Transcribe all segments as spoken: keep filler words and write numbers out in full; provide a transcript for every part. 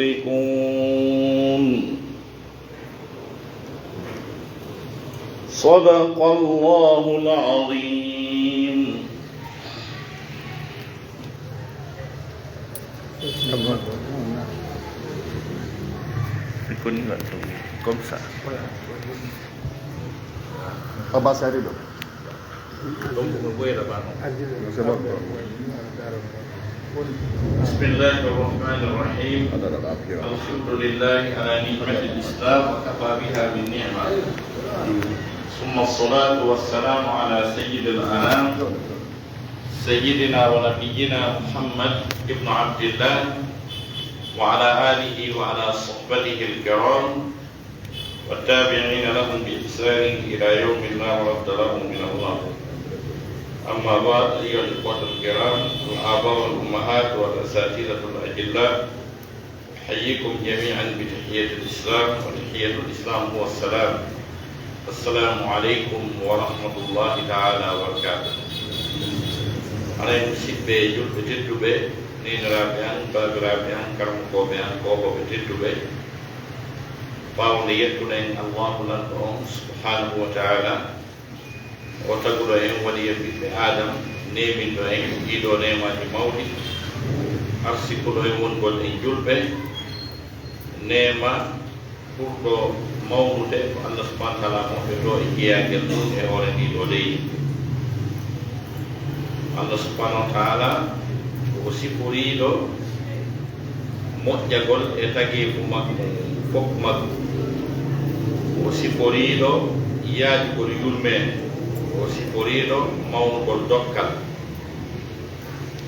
يشركون. صدق الله العظيم. Comme ça. Abbas Arido. بسم الله الرحمن الرحيم. الحمد لله على نعمة الإسلام وكفى بها من نعمة. ثم الصلاة والسلام على سيد الأنام سيدنا ونبينا محمد بن عبد الله وعلى آله وعلى صحبته الكرام والتابعين لهم بإحسان إلى يوم لا مرد لهم من الله. أما بعد، أيها الإخوة الكرام، الآباء والأمهات والأساتذة الأجلاء، أحييكم جميعا بتحية الإسلام، وتحية الإسلام هو السلام. السلام عليكم ورحمة الله تعالى وبركاته. Haray, musiɗɓe julɓe tedduɓe, neeniraaɓe an, baabiraaɓe an, karamokooɓe an, kookooɓe tedduɓe, ɓaawo nde yettuɗen Allahu lanɗo on subhanahu wa ta'ala, o taguɗo en, waɗi en ɓiɓɓe Adam, neeminɗo en ɗiɗo neemaaji mawɗi, arsikuɗo en wongol en julɓe, neema ɓurɗo mawnude ko Allah subhanahu wa ta'ala moƴƴoto e jeyaagel mum e hoore ndii ɗoo leydi. Allah subhanahu wa ta'ala ko o siforiiɗo moƴƴagol e tageefu makko ngun fof makko. Ko o siforiiɗo yaajugol yurmeende. Ko o siforiiɗo mawnugol dokkal.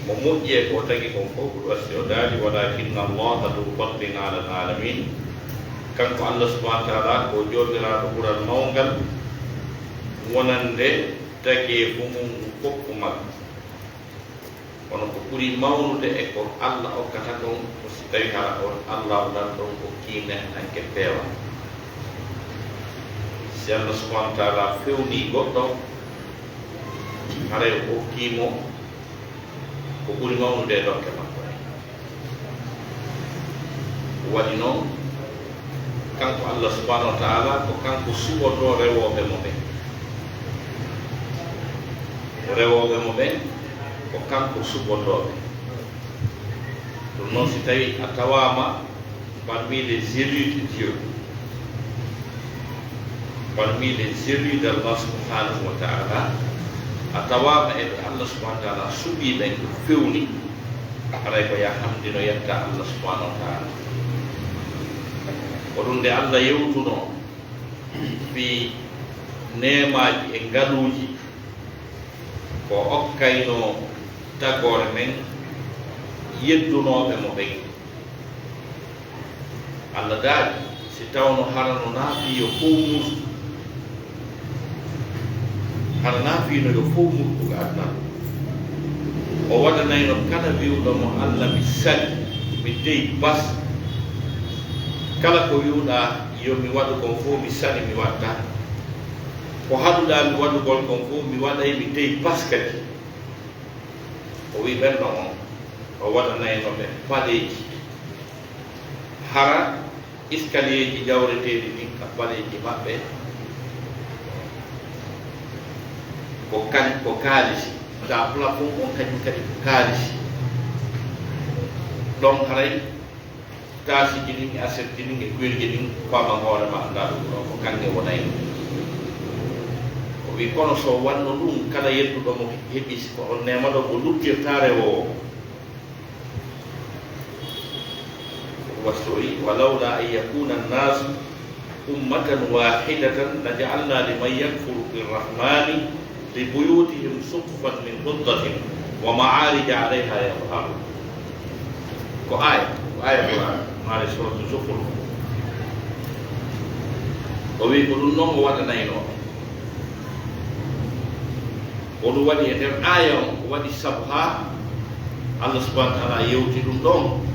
Mo moƴƴi e ko o tagi kon fof, ko ɗum waɗi si o daali, "ولكن الله ذو فضل على العالمين." Kanko Allah subhanahu wa ta'ala ko joomiraaɗo ɓural mawngal, wonande tageefu mum ngu fof makko. Kono ko ɓuri mawnude e ko Allah okkata kon, ko si tawi hara on Allah lanɗo on okkii neɗɗanke peewal. Si Allah subhanahu wa ta'ala fewnii goɗɗo, haray o okkii mo ko ɓuri mawnude e dokke makko en. Waɗi noon, kanko Allah subhanahu wa ta'ala ko kanko suɓotoo rewooɓe mo ɓen. Rewooɓe mo ɓen ko kanko suɓotoo ɓe. Ɗum noon, si tawii a tawaama parmi les élus de Dieu, parmi les élus d'Allah subhanahu wa ta'ala, a tawaama e ɓe Allah subhanahu wa ta'ala suɓii ɓen, ɗum fewni, haray ko yo a hamdino yetta Allah subhanahu wa ta'ala. Ko ɗum nde Allah yewtunoo fii neemaaji e ngaluuji ko okkaynoo tagoore men yeddunooɓe mo ɓen. Allah daali, si tawno harano naafii yo fow murtu, hara naafiino yo fow murtu ka aduna, o waɗanayno kala wi'uɗo mo, "Allah, mi sali, mi dey bas." Kala ko wi'uɗaa yo mi waɗu kon fow, mi sali, mi waɗta. Ko haɗuɗaa mi waɗugol kon fow, mi waɗay, mi dey bas kadi. O wi'i ɓen ɗon on, o waɗanayno ɓe paleeji. Hara escalierji jawreteeɗi ɗin ka paleeji maɓɓe ko kan-, ko kaalisi. Taa plafond on kañum kadi ko kaalisi. Ɗon haray taasiji ɗin e asetji ɗin e kuyelji ɗin, faaman hoore ma, anndaa ɗum ɗoo ko kaŋŋe wonayno. O wi'i, kono so wanno ɗum, kala yedduɗo mo heɓi, si ko on neema ɗon, o luttirtaa rewoowo. Wastoyi, ولولا أن يكون الناس أمة واحدة لجعلنا لمن يكفر بالرحمن لبيوتهم سقفا من فضة ومعارج عليها يظهرون. Ko aaya, ko aaya Qur'an, maare suratu Zukhruf. O wi'i ko ɗum noon o waɗanayno. Ko ɗum waɗi e nder aaya on, ko waɗi sabu haa Allah subhanahu wa ta'ala yewti ɗum ɗon.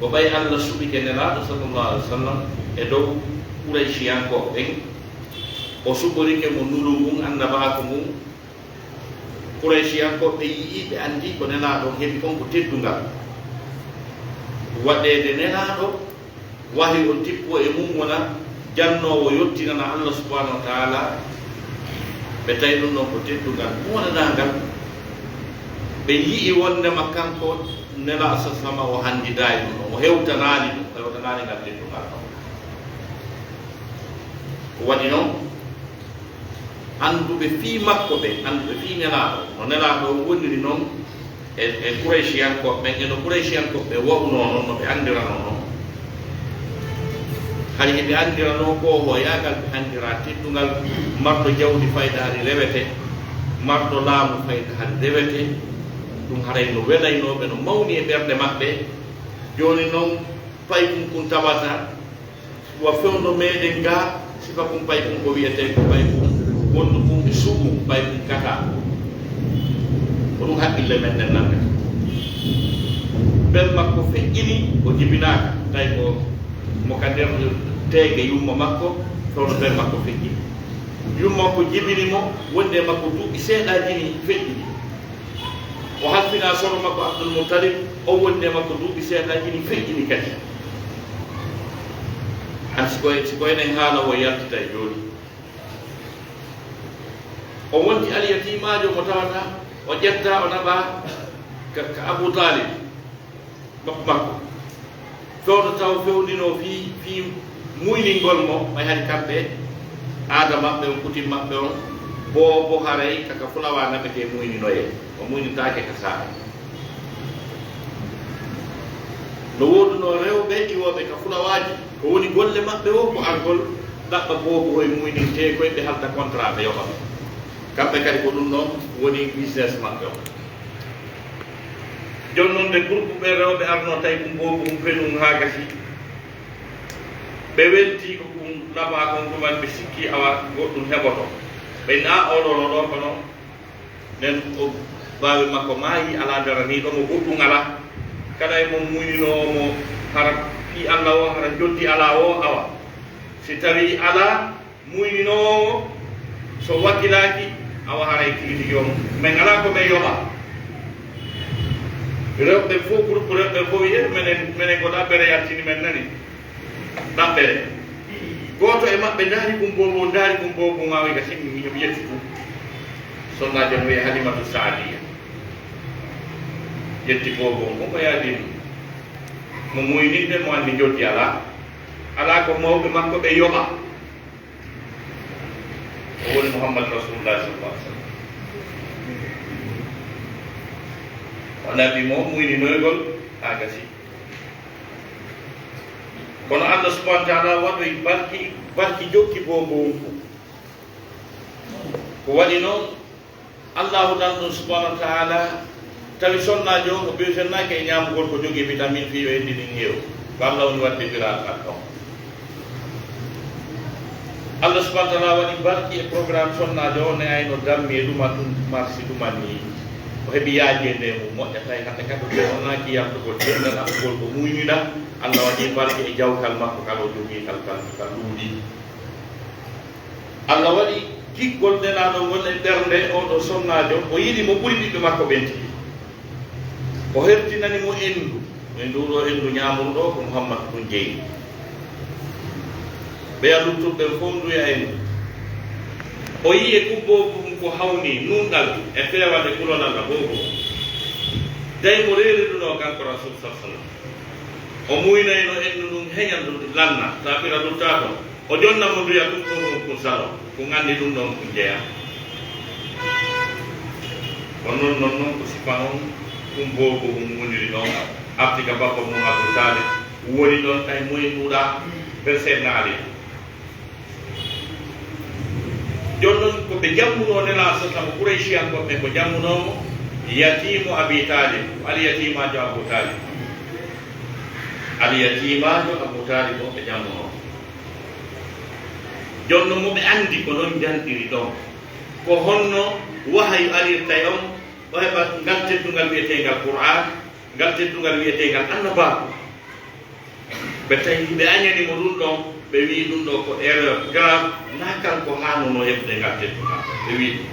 Ko ɓay Allah suɓike Nelaaɗo sallallahu alaihi wasallam e dow Qurayshiyankooɓe ɓen, o suɓorike mo nuru ngun, annabaaku ngun, Qurayshiyankooɓe yi'ii, ɓe anndii ko Nelaaɗo on heɓi kon ko teddungal. Waɗeede nelaaɗo, wahi on tippo e mum wona jannoowo yottinana Allah subhanahu wa taala, ɓe tawi ɗum ɗon ko teddungal moɗanaangal. Ɓe yi'i wondema kanko Nelaaɗo sa sallam o hanndidaali ɗum ɗon, o hewtanaali ɗum, o hewtanaali ngal teddungal ɗon. Ko waɗi noon, annduɓe fii makko ɓe, annduɓe fii Nelaaɗo, no Nelaaɗo woniri noon e, e Kuraysiyankooɓe ɓen, e no Kuraysiyankooɓe ɓe wa'unoo noon, no ɓe anndiranoo noon. Hari hiɓe anndiranoo ko o yaagal ɓe anndira teddungal, marɗo jawdi fayda hari rewete, marɗo laamu fayda hari rewete. Ɗum haray no welaynoo ɓe, no mawni e ɓerɗe maɓɓe. Jooni noon, paykun kun tawata wa fewndo meeɗen ga, sifa kun paykun ko wi'etee ko paykun wondu kun e suɓu, paykun kata. Ko ɗum haqqille men ɗen nannata. Bel makko feƴƴini, o jibinaaka, tawi ko mo ka nder teege yumma makko, fewndo bel makko feƴƴini. Yumma makko jibini mo, wondi e makko duuɓi seeɗaaji ni feƴƴini. O halfinaa soro makko Abdul Muttalib, o wondi e makko duuɓi seeɗaaji ni feƴƴini kadi. An si koye, si koye enen haala o yaltita e jooni. O wonti alyatimaajo mo tawata o ƴetta, o naɓa ka, ka Abu Talib, bappa makko. Fewndo taw fewndinoo fii, fii muyningol mo, ɓay hari kamɓe, aada maɓɓe on, kutim maɓɓe on, boobo haray kaka fulawa naɓetee muyninoyee, o muynintaake ka saa'i. No woodunoo rewɓe iwooɓe ka fulawaaji, ko woni golle maɓɓe o, ko argol ɗaɓɓa boobo hoy muynintee koy, ɓe halda contrat ɓe yoɓa ɓe. Kamɓe kadi ko ɗum ɗon woni business maɓɓe o. Jooni noon nde groupe ɓe rewɓe arnoo tawi ɗum boobo ɗum fenum haa gasi, ɓe weltii ko ɗum naɓaa kon ɗuman, ɓe sikki awa goɗɗum heɓoto. Ɓe na oɗo no ɗo kono nden o baawe makko maayi, alaa daraniiɗo mo, goɗɗum alaa. Kala e mon muyninoowo mo hara fii Alla o, hara joddi alaa o, awa. Si tawii alaa, muyninoowo so wakkilaaki, awa haray tigi tigi on. Men alaa ko men yoɓa. Rewɓe fof, groupe rewɓe fof wi'e, menen, menen ko ɗaɓɓere yaltini men nani. Ɗaɓɓere. Gooto e maɓɓe ndaari ɗum boobo, ndaari ɗum boobo, maa wi'a, "Sinmi, miñum ƴetti ɗum." Sonnaajo no wi'e Halimatu Saadiya. Ƴetti boobo on, ko yaadi ɗum. Mo muyninde, mo anndi njoddi alaa. Alaa ko mawɓe makko ɓe yoɓa. O woni Muhammad Rasulullah sallallahu alaihi wasallam. O naɓi mo muyninoygol haa gasi. Kono Allah subhanahu wa ta'ala waɗoy barki, barki jokki boobo on fof. Ko waɗi noon, Allahu Lanɗo subhanahu wa ta'ala tawi sonnaajo on o bewsennaaki e ñaamugol ko jogii vitamine fii yo enɗi ɗin heew. Ko Allah woni waɗde miracle ɗon. Allah subhanahu wa ta'ala waɗi barki e programme sonnaajo on, ne ayno dammi e ɗuma ɗum marsi ɗuman nii. O heɓi yaajeende e mum moƴƴa tawi hannde kadi o sonnaki yaltugol jeenɗal aɓɓugol ko muynina. Allah waɗi barki e jawkal makko kala o jogii kal, kal, kal luuɗi. Allah waɗi giggol Nelaaɗo ngol e ɓernde oo ɗoo sonnaajo, o yiɗi mo ɓuri ɓiɓɓe makko ɓen tigi. O hertinani mo enndu, e nduu ɗoo enndu ñaamruɗo ko Muhammad ɗum jeyi. Ɓeya luttuɓe ɓen fof nduya enndu. O yi'i e kubboobu ɗum ko hawni nuunɗal e feewal e kulol Allah boobu. Day mo reeriduno kanko Rasul sallallahu alaihi wasallam. O muynayno enndu ndun heña ndu lanna, taa fira luttaa ton. O jonna mo nduya ɗum ɗon ɗum kun salo, kun anndi ɗum ɗon kun jeya. Ko non, non, non ko sifa on, kun boobo mum woniri ɗon, arti ka bappa mum Abu Talib, woni ɗon tawi moye ɗuuɗa, berset naali. Jooni non ko ɓe jammunoo Nelaaɗo sallallahu alaihi wasallam, Qurayshiyankooɓe ko jammunoo mo, yatiimu Abi Talib, ko aliyatiimaajo Abu Talib. Aliyatiimaajo Abu Talib on ɓe jammunoo. Jooni non mo ɓe anndi ko non njantiri ɗon. Ko honno wahayu arirta e on, o heɓa ngal teddungal wi'eteengal Qur'aan, ngal teddungal wi'eteengal annabaaku. Ɓe tawi ɓe añani mo ɗum ɗon, ɓe wi'i ɗum ɗo ko erreur grave, na kanko haanuno heɓde ngal teddungal. Ɓe wi'i ɗum.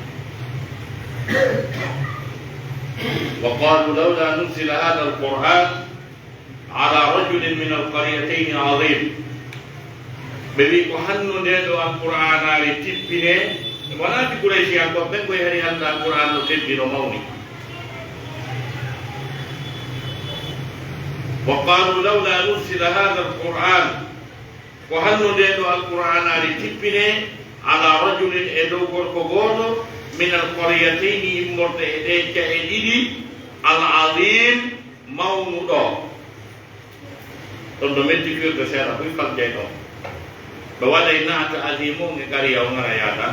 Wa qalu lawla nuzila hadha al-Qur'an على رجل من القريتين عظيم. Ɓe wi ko hanno nde ɗo Alqur'aanaare tippinee, wonaa ti Quraysiyankooɓe ɓen koye hari Alla Alqur'aan no teddi no mawni. وقالوا لولا نزل هذا القرآن. Ko hanno nde ɗo Alqur'aanaare tippinee على رجل e dow gorko gooto من القريتين immorde e ɗee ca'e ɗiɗi العظيم mawnuɗo. Ɗon no metti firde seeɗa buy faljay ɗon. Ɗo waɗay naata azimu on e qariya on ara yaada.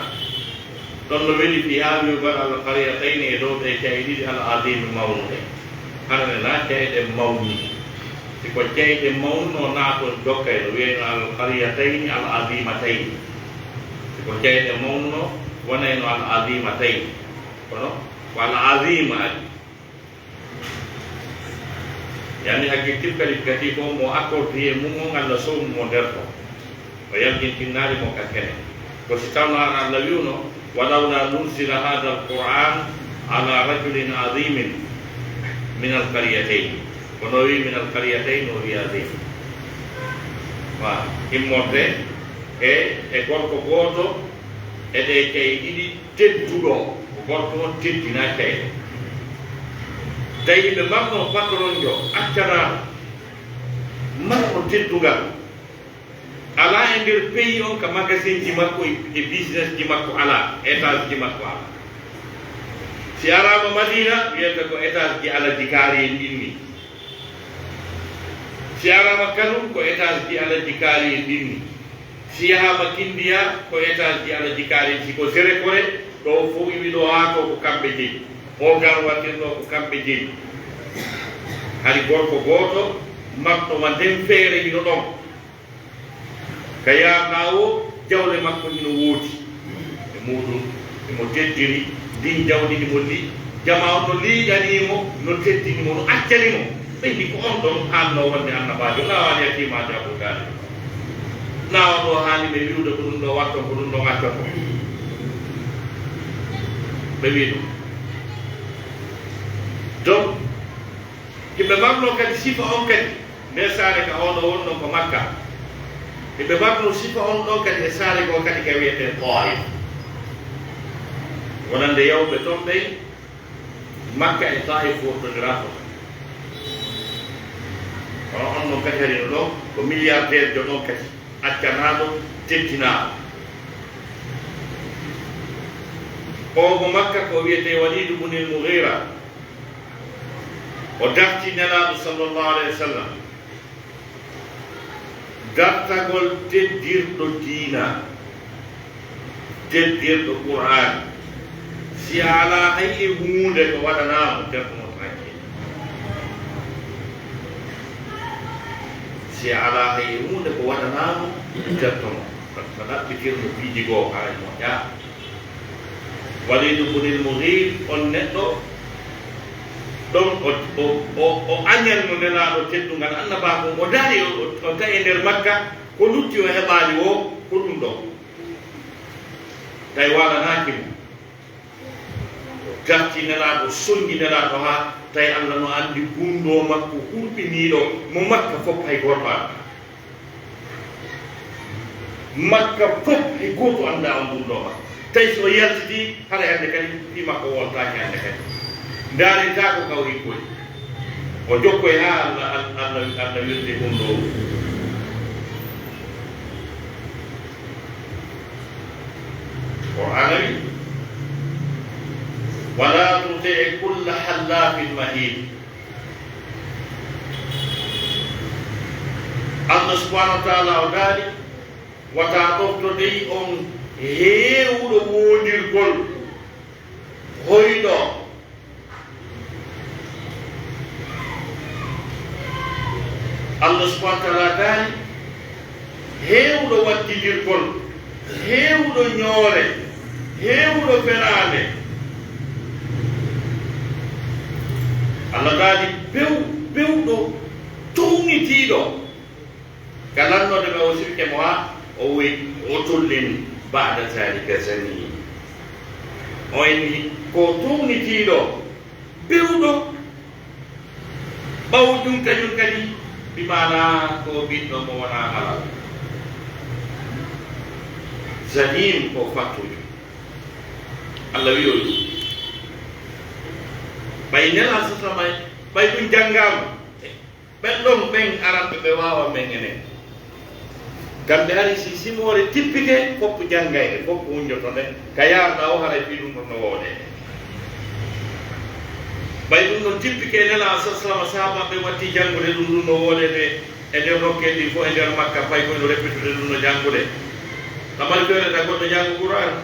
Ɗon no weli fii haa wi'ugol القريتين e dow ɗee ca'e ɗiɗi العظيم mawnuɗe. Hara ne naa ca'e ɗen mawni. Si ko ca'e ɗen mawnuno naaton jokkay no wi'ayno القريتين العظيمتين. Si ko ca'e ɗen mawnuno wonayno العظيمتين. Kono ko العظيم adi. Yani hakkil tippali gati ko mo accordé e mum on Alla sownu mo nder to. O yaltintinnaali mo ka kene. Ko si tawno an Alla wi'uno, ولولا نزل هذا القرآن على رجل عظيم من القريتين. Kono o wi'i من القريتين o wi'i عظيم. Wa, immorde e, e gorko gooto e ɗee ca'e ɗiɗi tedduɗo, ko gorko on teddinaa ca'e. Tawi ɓe mbarno patronjo, accanaaɗo, marɗo teddungal. Alaa e nder pays on ka magasinji makko e, e businessji makko alaa, étageji makko alaa. Si araama Madina, wiyata ko étageji Alaji Kaari en ɗin ni. Si araama Kano, ko étageji Alaji Kaari en ɗin ni. Si yahaama Kindiya, ko étageji Alaji Kaari en. Si ko Sere Kore, ɗo fow iwi ɗo haa to ko kamɓe jeyi. O garwatir ɗo ko kamɓe jeyi. Hari gorko gooto, marɗo ma nden feere hino ɗon. Ka yaaka o, jawle makko hino woodi e muuɗum, himo teddiri ndin jawdi, himo li-, jamaa on no liiƴanii mo, no teddini mo, no accani mo. Ɓe mbi ko on ɗon haalno wonde annabaajo, na waali yatiimaajo Abu Taalib. Na on ɗo haali ɓe wi'ude ko ɗum ɗo watton, ko ɗum ɗo watton. Ɓe wi ɗum. Donc, hiɓe marno kadi sifa on kadi, nde saare ka on ɗo wonno ko Makka. Hiɓe marno sifa on ɗon kadi e saare goo kadi ka wi'etee Taif. Wonande yawɓe ton ɓen, Makka e Taif wottondiraa ton. Kono on ɗon kadi hari no ɗon ko milliardaire jo ɗon kadi, accanaaɗo, teddinaaɗo. O mo Makka ko wi'etee Walidu bunil Mughira. O darti Nelaaɗo sallallahu alayhi wa sallam. Dartagol teddirɗo diina, teddirɗo Qur'aan. Si a alaa hay e huunde ko waɗanaa mo, terto mo tranquille. Si a alaa hay e huunde ko waɗanaa mo, terto mo. Par ce que ɗaɓɓitirno piiji goo haray moƴƴaa. Walidu bunil Mughir, on neɗɗo ɗon o, o, o, o añanno Nelaaɗo teddungal annabaaku, o dari o, o, o tawi e nder Makka, ko lutti o heɓaali woo, ko ɗum ɗon. Tawi waalanaaki mo. O darti Nelaaɗo, o sonngi Nelaaɗo haa tawi Alla no anndi gunndoo makko hurɓiniiɗo mo Makka fof hay gooto anndaa. Makka fof hay gooto anndaa on gunndoo makko. Tawi so o yaltitii, haray hannde kadi fii makko wontaaki hannde kadi. Ndaarintaa ko kawri koy. O jokkoy haa Alla, Alla, Alla, Alla wirde gunndoo. Qur'aana wi, ولا تطع كل حلاف مهين. Allah subhanahu wa ta'ala o daali, wata ɗofto dey on heewuɗo woondirgol, hoyɗo. Allah subhanahu wa ta'ala daali, heewuɗo waddindirgol, heewuɗo ñoore, heewuɗo fenaande. Allah daali, bew-, bewɗo, townitiiɗo. Ka lannoode ɓe o sirke mo haa o wi, عتل بعد ذلك زنيم. O inni ko townitiiɗo, bewɗo, ɓawo ɗum kañum kadi Bi maanaa ko ɓiɗɗo mo wonaa halal. Zaniim ko fattujo. Allah wi'oyi ɗum. Ɓay Nelaaɗo sa sallam, ɓay ɗum janngaama. Ɓen ɗon, ɓen aranɓe ɓe waawa men enen. Kamɓe hari si simoore tippike, foppu janngay nde, foppu hunjoto nde, ka yaarɗa o haray fii ɗum ɗon no woodee. Ɓay ɗum ɗon tippike, Nelaaɗo sa sallam, sahaabaaɓe watti janngude ɗum ɗum no woodee nde, e nder nokkeeli ɗin fof, e nder Makka, fay koy no reppitude ɗum no janngude. Ka mari feere ta goɗɗo janngu Qur'aana.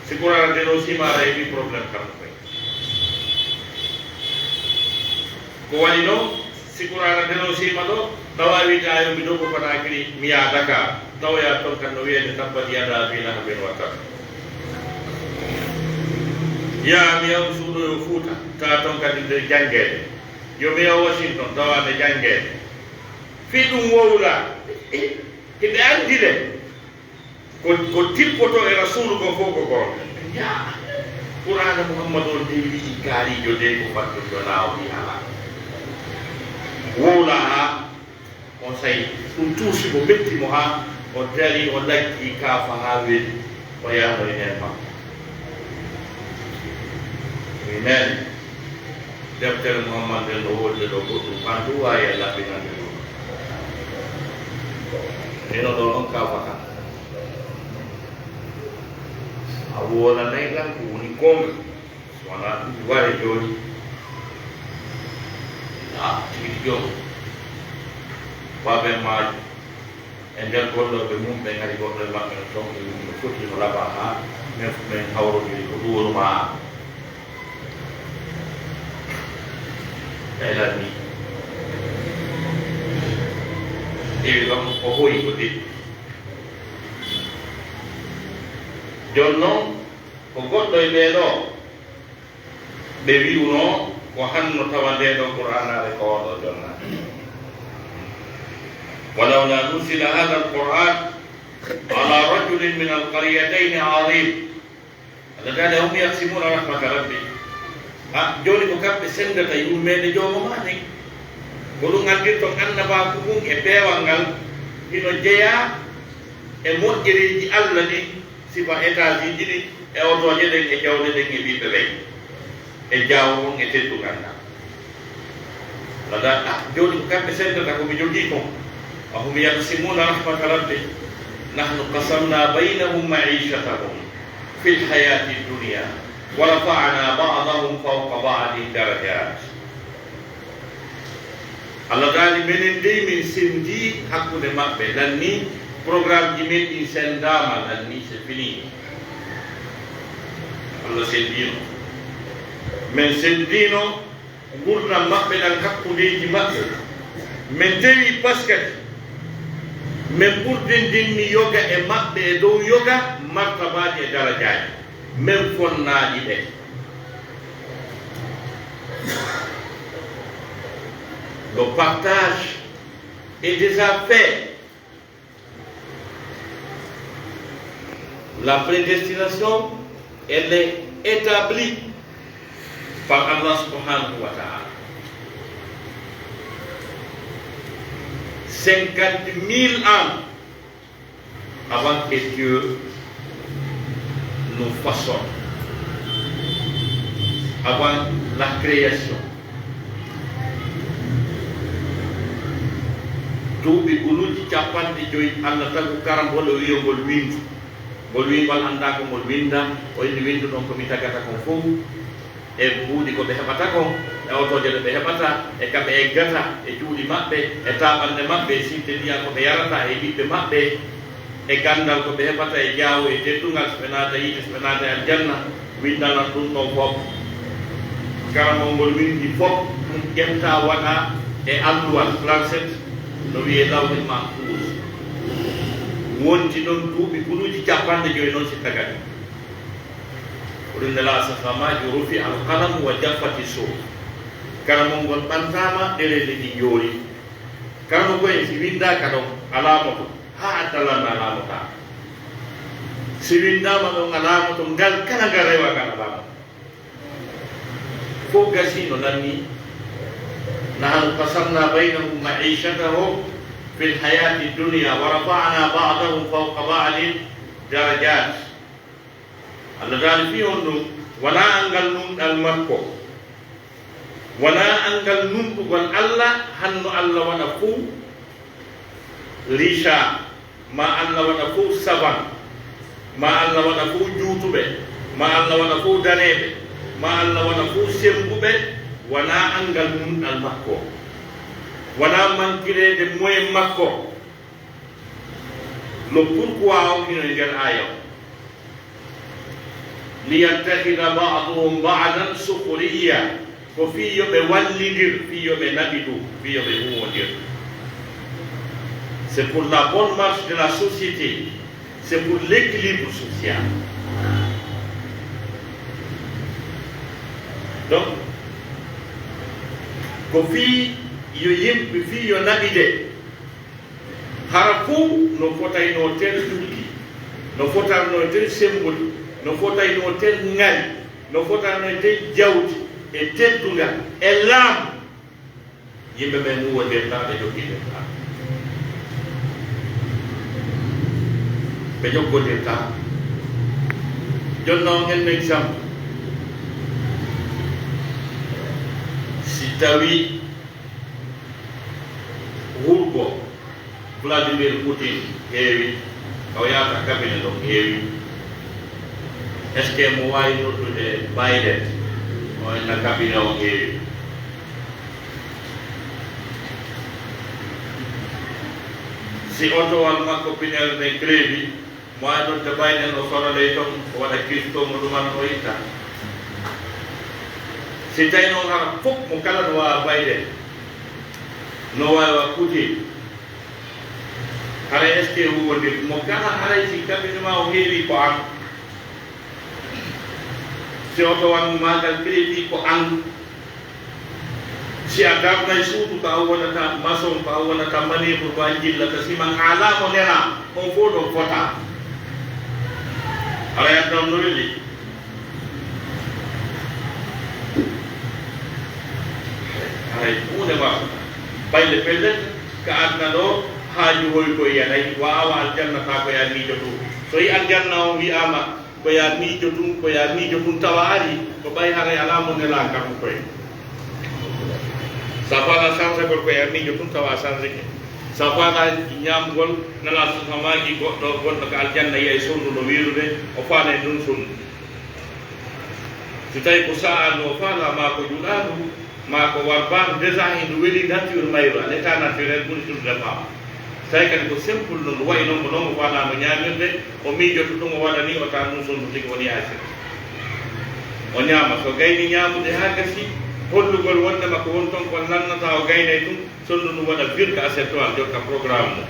Si Qur'aana deno simaara e wi problème kam koy. Ko wayi no, si Qur'aana deno sima ɗo, tawa wiide a yombi ɗo ko Konaakiri, mi yaha Dakar, tawoya ton kan no wiyeede tabbat yada abi lahabin wa tab. Yaa mi yahu suuɗoyo Fuuta, tawa ton kadi nde janngeede. Yo mi yahu Washington, tawa nde janngeede. Fii ɗum wowla, hiɓe anndi le. Ko, ko tippoto e Rasuulu ko fof ko goonga. Yaa, Qur'aana Muhammadu on de wi'i kaariijo de ko fattuɗo laawo wi alaa. Wowla haa on sayi ɗum tuusi mo, metti mo haa o dari, o laggi kaafa haa weli, o yahno e nen makko. Amen. Deftere Muhammad nden no woodi ɗo goɗɗum, an ɗum waawi a laɓɓinande ɗum. Ino ɗo on kaafa kan. A woolanay lan ko woni goonga. So wanaa ɗum ware jooni. A tigi tigi on. Baben maajo. E nder gollooɓe mum ɓen, hari goɗɗo e maɓɓe no tonki ɗum, no foti no laɓa haa men fof men hawrodiri ko ɗum woni ma. Ɓe lanni. Ƴeewi ɗon, o hoyi ko deɗɗi. Jooni non, ko goɗɗo e ɓee ɗoo, ɓe wi'uno ko hanno tawa ndee ɗoo Qur'aanaare ko oo ɗoo jonna. Walawla nuzila haadal Qur'aan ala rajulin min alqaryatayni azim. Allah taala, hum yaqsimuna rahmata rabbi. Ha, jooni ko kamɓe senndata yurmeende Joomo maa nden. Ko ɗum anndirton annabaaku ngun e peewal ngal hino jeyaa e moƴƴereeji Allah ɗin. Sifa étage ji ɗiɗi e otooje ɗen e jawle ɗen e ɓiɓɓe ɓen e jaawo on e teddungal ngal. Wala, ah, jooni ko kamɓe senndata ko mi jogii kon. Wa hum yaqsimuna rahmata rabbi. Nahnu qasamna baynahum ma'ishatahum fil hayati dunya wa rafa'na ba'dahum fawqa ba'din darajat. Allah taali, menen dey min senndi hakkunde maɓɓe, lanni programme ji men ɗin senndaama, lanni c'est fini. Allah senndiino. Men senndiino ngurndan maɓɓe ɗan hakkundeeji maɓɓe. Men tewi paskati. Men ɓurdindinni yoga e maɓɓe e dow yoga, martabaaji e darajaaji. Men fonnaali ɓe. Le partage est déjà fait. La prédestination, elle est établie par Allah subhanahu wa ta'ala. Cinquante mille ans avant que Dieu nous façonne, avant la création. Duuɓi guluuji cappanɗe joyi, Allah tagu karambole wiyo ngol windu. Ngol wi ngol anndaa ko ngol winda, o inni windu ɗon ko mi tagata kon fow. E buuɗi ko ɓe heɓata kon, e otooje ɗe ɓe heɓata, e ka ɓe eggata, e cuuɗi maɓɓe, e taaɓannde maɓɓe, e sitte ndiyam ko ɓe yarata, e ɓiɓɓe maɓɓe, e ganndal ko ɓe heɓata, e jaawo, e teddungal, so ɓe naata yiite, so ɓe naata e aljanna, winndanan ɗum ɗon fof. Karamol ngol winndi fof, ɗum ƴetta waɗa e alluwal, plancette, no wiyee Lawhil Mahfuus. Wonti ɗon duuɓi guluuji cappanɗe joyi noon si tagani. Ko ɗum Nelaaɗo sa sallam maaji, rufi al qalamu wa jaffati suhuf. Karamol ngol ɓantaama, ɗereeji ɗin yoori. Karamol ko en si winndaaka ɗon, a laamoto, haa adda lannda a laamotaako. Si winndaama ɗon, a laamoto, ngal kala ngal rewa ngal a laamoto. Fof gasii no lanni. نحن قسمنا بينهم معيشتهم في الحياة الدنيا ورفعنا بعضهم فوق بعض درجات. Allah daali fii on ɗum, wanaa anngal nunɗal makko, wanaa anngal nunɗugol Allah, hanno Allah waɗa fuu rica, ma Allah waɗa fuu saban, ma Allah waɗa fuu juutuɓe, ma Allah waɗa fuu daneeɓe, ma Allah waɗa fuu sembuɓe, wanaa anngal nunɗal makko, wanaa mankireede moyen makko. No pourquoi on hino e nder aaya on? Liyattakhidha ba'duhum ba'dan sukhriya. Ko fii yo ɓe wallindir, fii yo ɓe naɓidu, fii yo ɓe huwondir. C'est pour la bonne marche de la société. C'est pour l'équilibre social. Donc, ko fii yo yimɓe, fii yo naɓide. Hara fow no fotaynoo ten jukki, no fotaynoo ten sembude, no fotaynoo ten ŋari, no fotaynoo ten jawdi e teddungal e laamu. Yimɓe ɓen huwondirtaa, ɓe jokkondirtaa. Ɓe jokkondirtaa. Jooni non, en exemple, si tawii wurgo Vladimir Putin heewi, o yaata cabinet ɗon heewi. Est-ce que mo waawi noddude Biden, o inna cabinet on heewi? Si otowal makko pinel ɗen crevi, mo waawi noddude Biden, o sora ley ton, o waɗa kisto mo ɗuman, o itta. Si tawi noon hara fof mo kala no waawa Biden, no waawi wa Putin, haray est-ce que huwondir mo kala, haray si cabinet ma o heewi ko an? Si otowal maagal crédit ko an? Si a darnay suudu ko a wonata maçon, ko a wonata manœuvre, ko a jillata, si man alaa mo nelaa, on fof ɗon fota. Haray aduna on no weli. Haray huunde ma, bayle pellet, ka aduna ɗo, haaju hoy ko yiyanay, wa awa aljanna taa ko yaa miijo ɗum. So yi aljanna on wi'aama, ko yaa miijo tun, ko yaa miijo tun, tawa ari, ko ɓay haray alaa mo nelaa kam koy. Sa faala sansagol ko yaa miijo tun, tawa sansike. Sa faala ñaamgol, nana so samaaki goɗɗo, gonɗo ka aljanna, yiyay sonndu no wiirude, o faalay ndun sonndu. Si tawi ko sa'aandu o faala, maa ko juɗaandu, maa ko warbaandu, déjà hindu weli nature mayru, à l'état naturel ɓuri ɓurdude faama. Tawi kadi ko simple non, wayi non ko non o faanaa mo ñaamirde, o miijoto ɗum, o waɗa ni, o taa ɗum sonndu tigi woni asir. O ñaama, so gayni ñaamude haa gasi, hollugol wondema ko won ton kon lannata, o gaynay ɗum, sonndu ndu waɗa virka assiette o, jokka programme mum.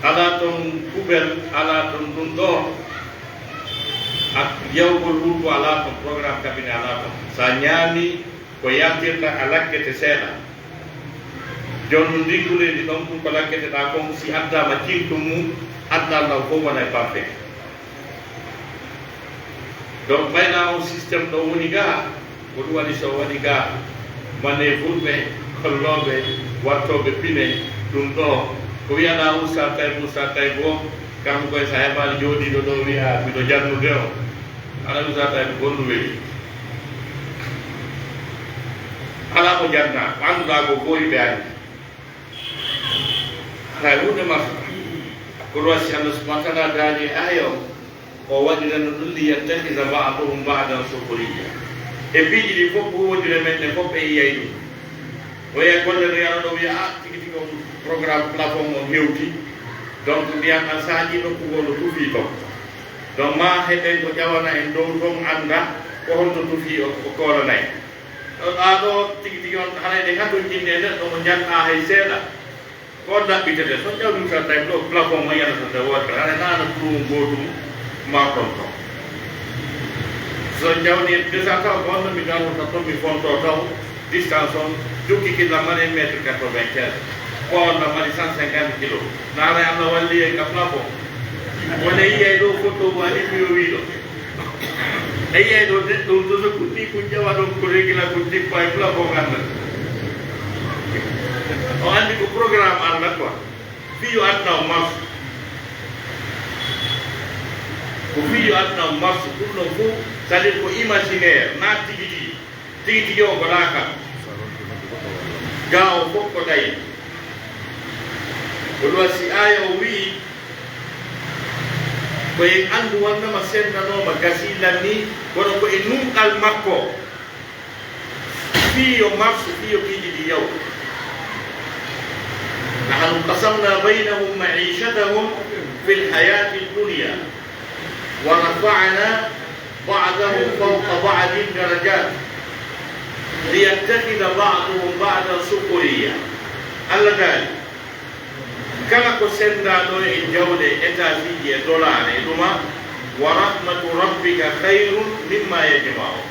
Alaa ton kubel, alaa ton ɗum ɗo, ak yawgol wurgo alaa ton, programme cabinet alaa ton. Sa ñaami ko yaltirta, a lakkete seeɗa. Jooni ndin guleeli ɗon ɗum ko lakketeɗaa kon, si addaama ciŋtu mum, adda law fof wona e bampe. Donc, ɓayna on système ɗo woni ga, ko ɗum waɗi so waɗi ga, manœuvre ɓe, kollooɓe, wattooɓe pine, ɗum ɗo, ko wiyanaa Oustaz Taïb, Oustaz Taïb o, kanko koye so a heɓaani jooɗiiɗo ɗo wiya miɗo jannude o, aɗa Oustaz Taïb ko honɗum weli? Alaa ko jannaa, ko annduɗaa ko fof yimɓe anndi. Hay huunde ma. Kono si Allah subhanahu wa taala daali e aaya o, o waɗirano ɗum li yattakhidha ba'duhum ba'dan sukhriya. E piiji ɗi fof, huwondire men ɗen fof ɓe yiyay ɗum. O yiyay golle no yano ɗo wiya, "Ah, tigi tigi on programme plafond on hewti. Donc, ndiyan an saaji nokku goo no tufii ton." Donc, ma heɗen ko ƴawana en dow ton annda ko honto tufii o, o koolanay. Ɗo, ɗaa ɗo tigi tigi on, haray ɗe hatonjinde e neɗɗo mo njannaa hay seeɗa. Ko on ɗaɓɓitete, so on ƴawdi Oustaz Taïb ɗo, plafond mo yiyanata nde wootere, haray naana ɗum gootum ma konto. So on ƴawdi desa taw, ko on ɗo mi darnata ton, mi fonto taw, distance on, jukki killa mari mètre quatre-vingt-quinze. Ko on ɗo mari cent cinquante kilos. Naana Allah walli en ka plafond. Wone yiyay ɗo foto waɗi ko yo wiɗo. Eyi, eyi, ɗo neɗɗo, ɗo so kunni kun ƴawa ɗon ko regla kun tippa e plafond Allah. O anndi ko programme Allah quoi. Fii yo aduna o marsu. Ko fii yo aduna o marsu. Ɗum ɗon fof, c'est-à-dire ko imaginaire, naa tigi tigi. Tigi tigi o ko laakara. Gaa o fof ko ɗayi. Ko ɗum si aaya o wi'i, ko en anndu wonnama senndanooma gasii lannii, kono ko e nunɗal makko. Fii yo marsu, fii yo piiji ɗi yaw. نحن قسمنا بينهم معيشتهم في الحياة الدنيا ورفعنا بعضهم فوق بعض درجات ليتخذ بعضهم بعضا سخريا. Allah daali, kala ko senndaa ɗo e jawle, étage-ji e dollar e ɗuma, ورحمة ربك خير مما يجمعون.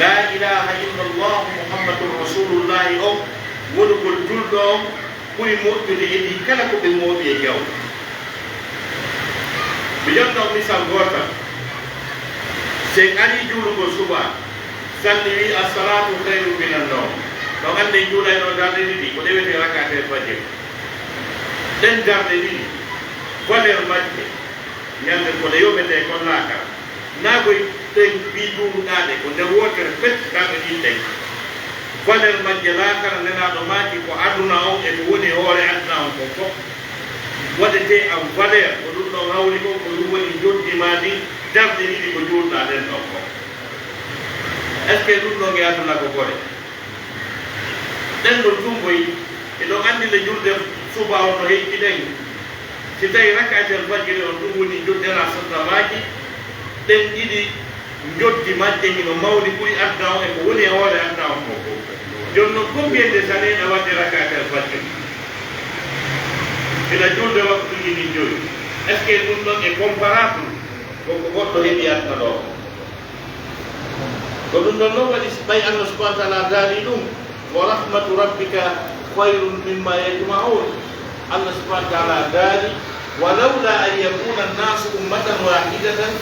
Laa ilaaha illallah Muhammadun Rasuulullaahi on, wonugol julɗo on, ɓuri moƴƴude e ɗi kala ko ɓe mooɓi e jawle. Mi ƴetta on misal gootal. Si en arii juulugol suba, salli wi'i, "As-salaatu khayrun minan nawm." Ɗon anndi en juulayno darɗe ɗiɗi, ko ɗe wiyetee rak'atayil fajr. Ɗen darɗe ɗiɗi, valeur majje, ñande ko ɗe yoɓetee kon laakara. Naa koy ɗen ɗi juuluɗaa ɗe, ko nder wootere pet, darɗe ɗiɗi ɗen. Valeur majje laakara, Nelaaɗo maaki ko aduna on e ko woni e hoore aduna on kon fof. Waɗetee en valeur, ko ɗum ɗon hawri kon, ko ɗum woni njoddi maa ndin, darɗe ɗiɗi ko juulɗaa ɗen ɗon kon. Est-ce que ɗum ɗon e aduna ko gore? Ɗen ɗon tumboy, eɗon anndi nde julde suba on no hecci ɗen. Si tawi rak'atel fajiri on ɗum woni julde Nelaaɗo sallallahu alayhi wa sallam maaki, ɗen ɗiɗi njoddi majje hino mawni ɓuri aduna on e ko woni e hoore aduna on fof. Jooni non, combien de années na waɗde rak'atel fajiri? Ina julde waktuuji ɗin joyi. Est-ce que ɗum ɗon e comparable ko ko goɗɗo heɓi aduna ɗo? Ko ɗum ɗon non waɗi ɓay Allah subhanahu wa ta'ala daali ɗum, "Wa rahmatu rabbika khayrun mimma yajma'un." Allah subhanahu wa ta'ala daali, "Wa lawla an yakuna an-nasu ummatan wahidatan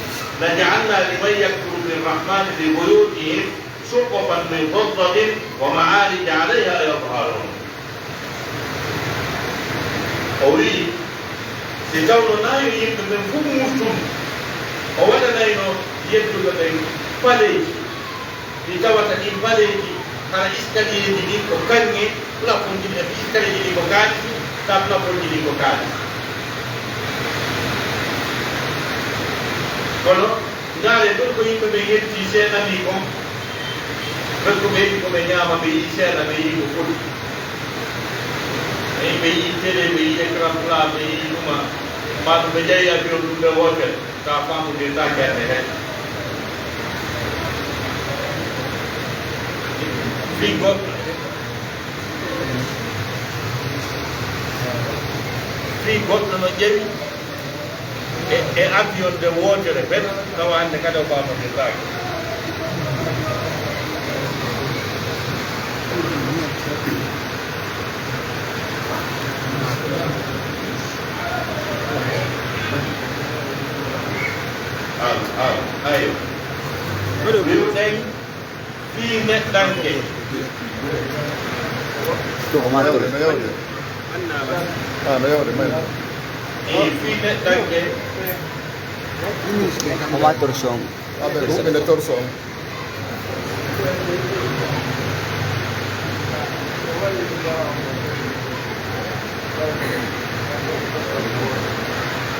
laja'alna liman yakfuru birrahmani li buyutihim suqufan min fiddatin wa ma'arija alayha yadhharun." O wi'i, si tawno naa yo yimɓe ɓen fof murtun, o waɗanayno yedduɓe ɓen paleeji, ɗi tawata ɗin paleeji, hara iskaliyeeji ɗin ko kaŋŋe, plafonji ɗin, iskaliyeeji ɗin ko kaalisi, ka plafonji ɗin ko kaalisi. Kono, ndaare ɗon ko yimɓe ɓen yetti seeɗa ni kon. Ɓen ko ɓe yiɗi ko ɓe ñaama, ɓe yi'i seeɗa, ɓe yi'i ko foti. Ɓe yi'i télé, ɓe yi'i écran plat, ɓe yi'i ɗuma. Maa ɗum ɓe ƴawi avion ɗum ɓe wootere, ka faamude taake ande hay. Fii goɗɗo, fii goɗɗo no ƴewi e, e avion nde wootere ɓen, tawa hannde kadi o faamondirtaake. Al, al, ayo. Mbiruɗen fii neɗɗanke. To ko maa torsion. Ah, no yawde, mayre. Ii, fii neɗɗanke. Ko maa torsion. Ah, ɓe, ɓe torsion.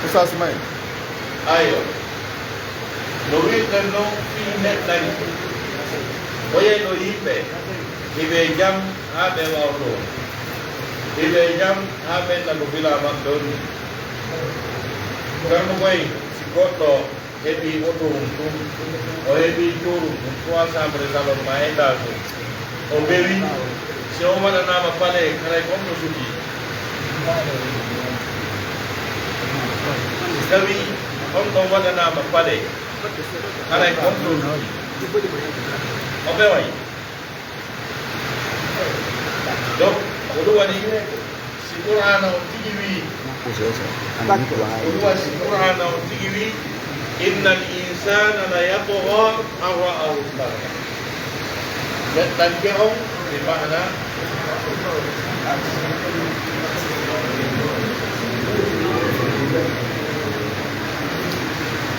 Oustaz May. Ayo. No wi'irɗen non fii neɗɗanke. Oyey ɗo yimɓe, hiɓe e jam haa ɓe waawto. Hiɓe e jam haa ɓe nana ko filaa maɓɓe on. Ceerno Boy, si goɗɗo heɓi oto mum tun, o heɓi cuurum tun, trois chambres salon ma étage o. O bewi, si on waɗanaama pale, haray ko on no suki. Si tawi on ɗon waɗanaama pale, haray ko on ɗon suki. O beway. Donc, ko ɗum waɗi, si Qur'aana on tigi wii, ko ɗum waɗi, si Qur'aana on tigi wii, إن الإنسان ليطغى أن رآه استغنى. Neɗɗanke on, bi maana,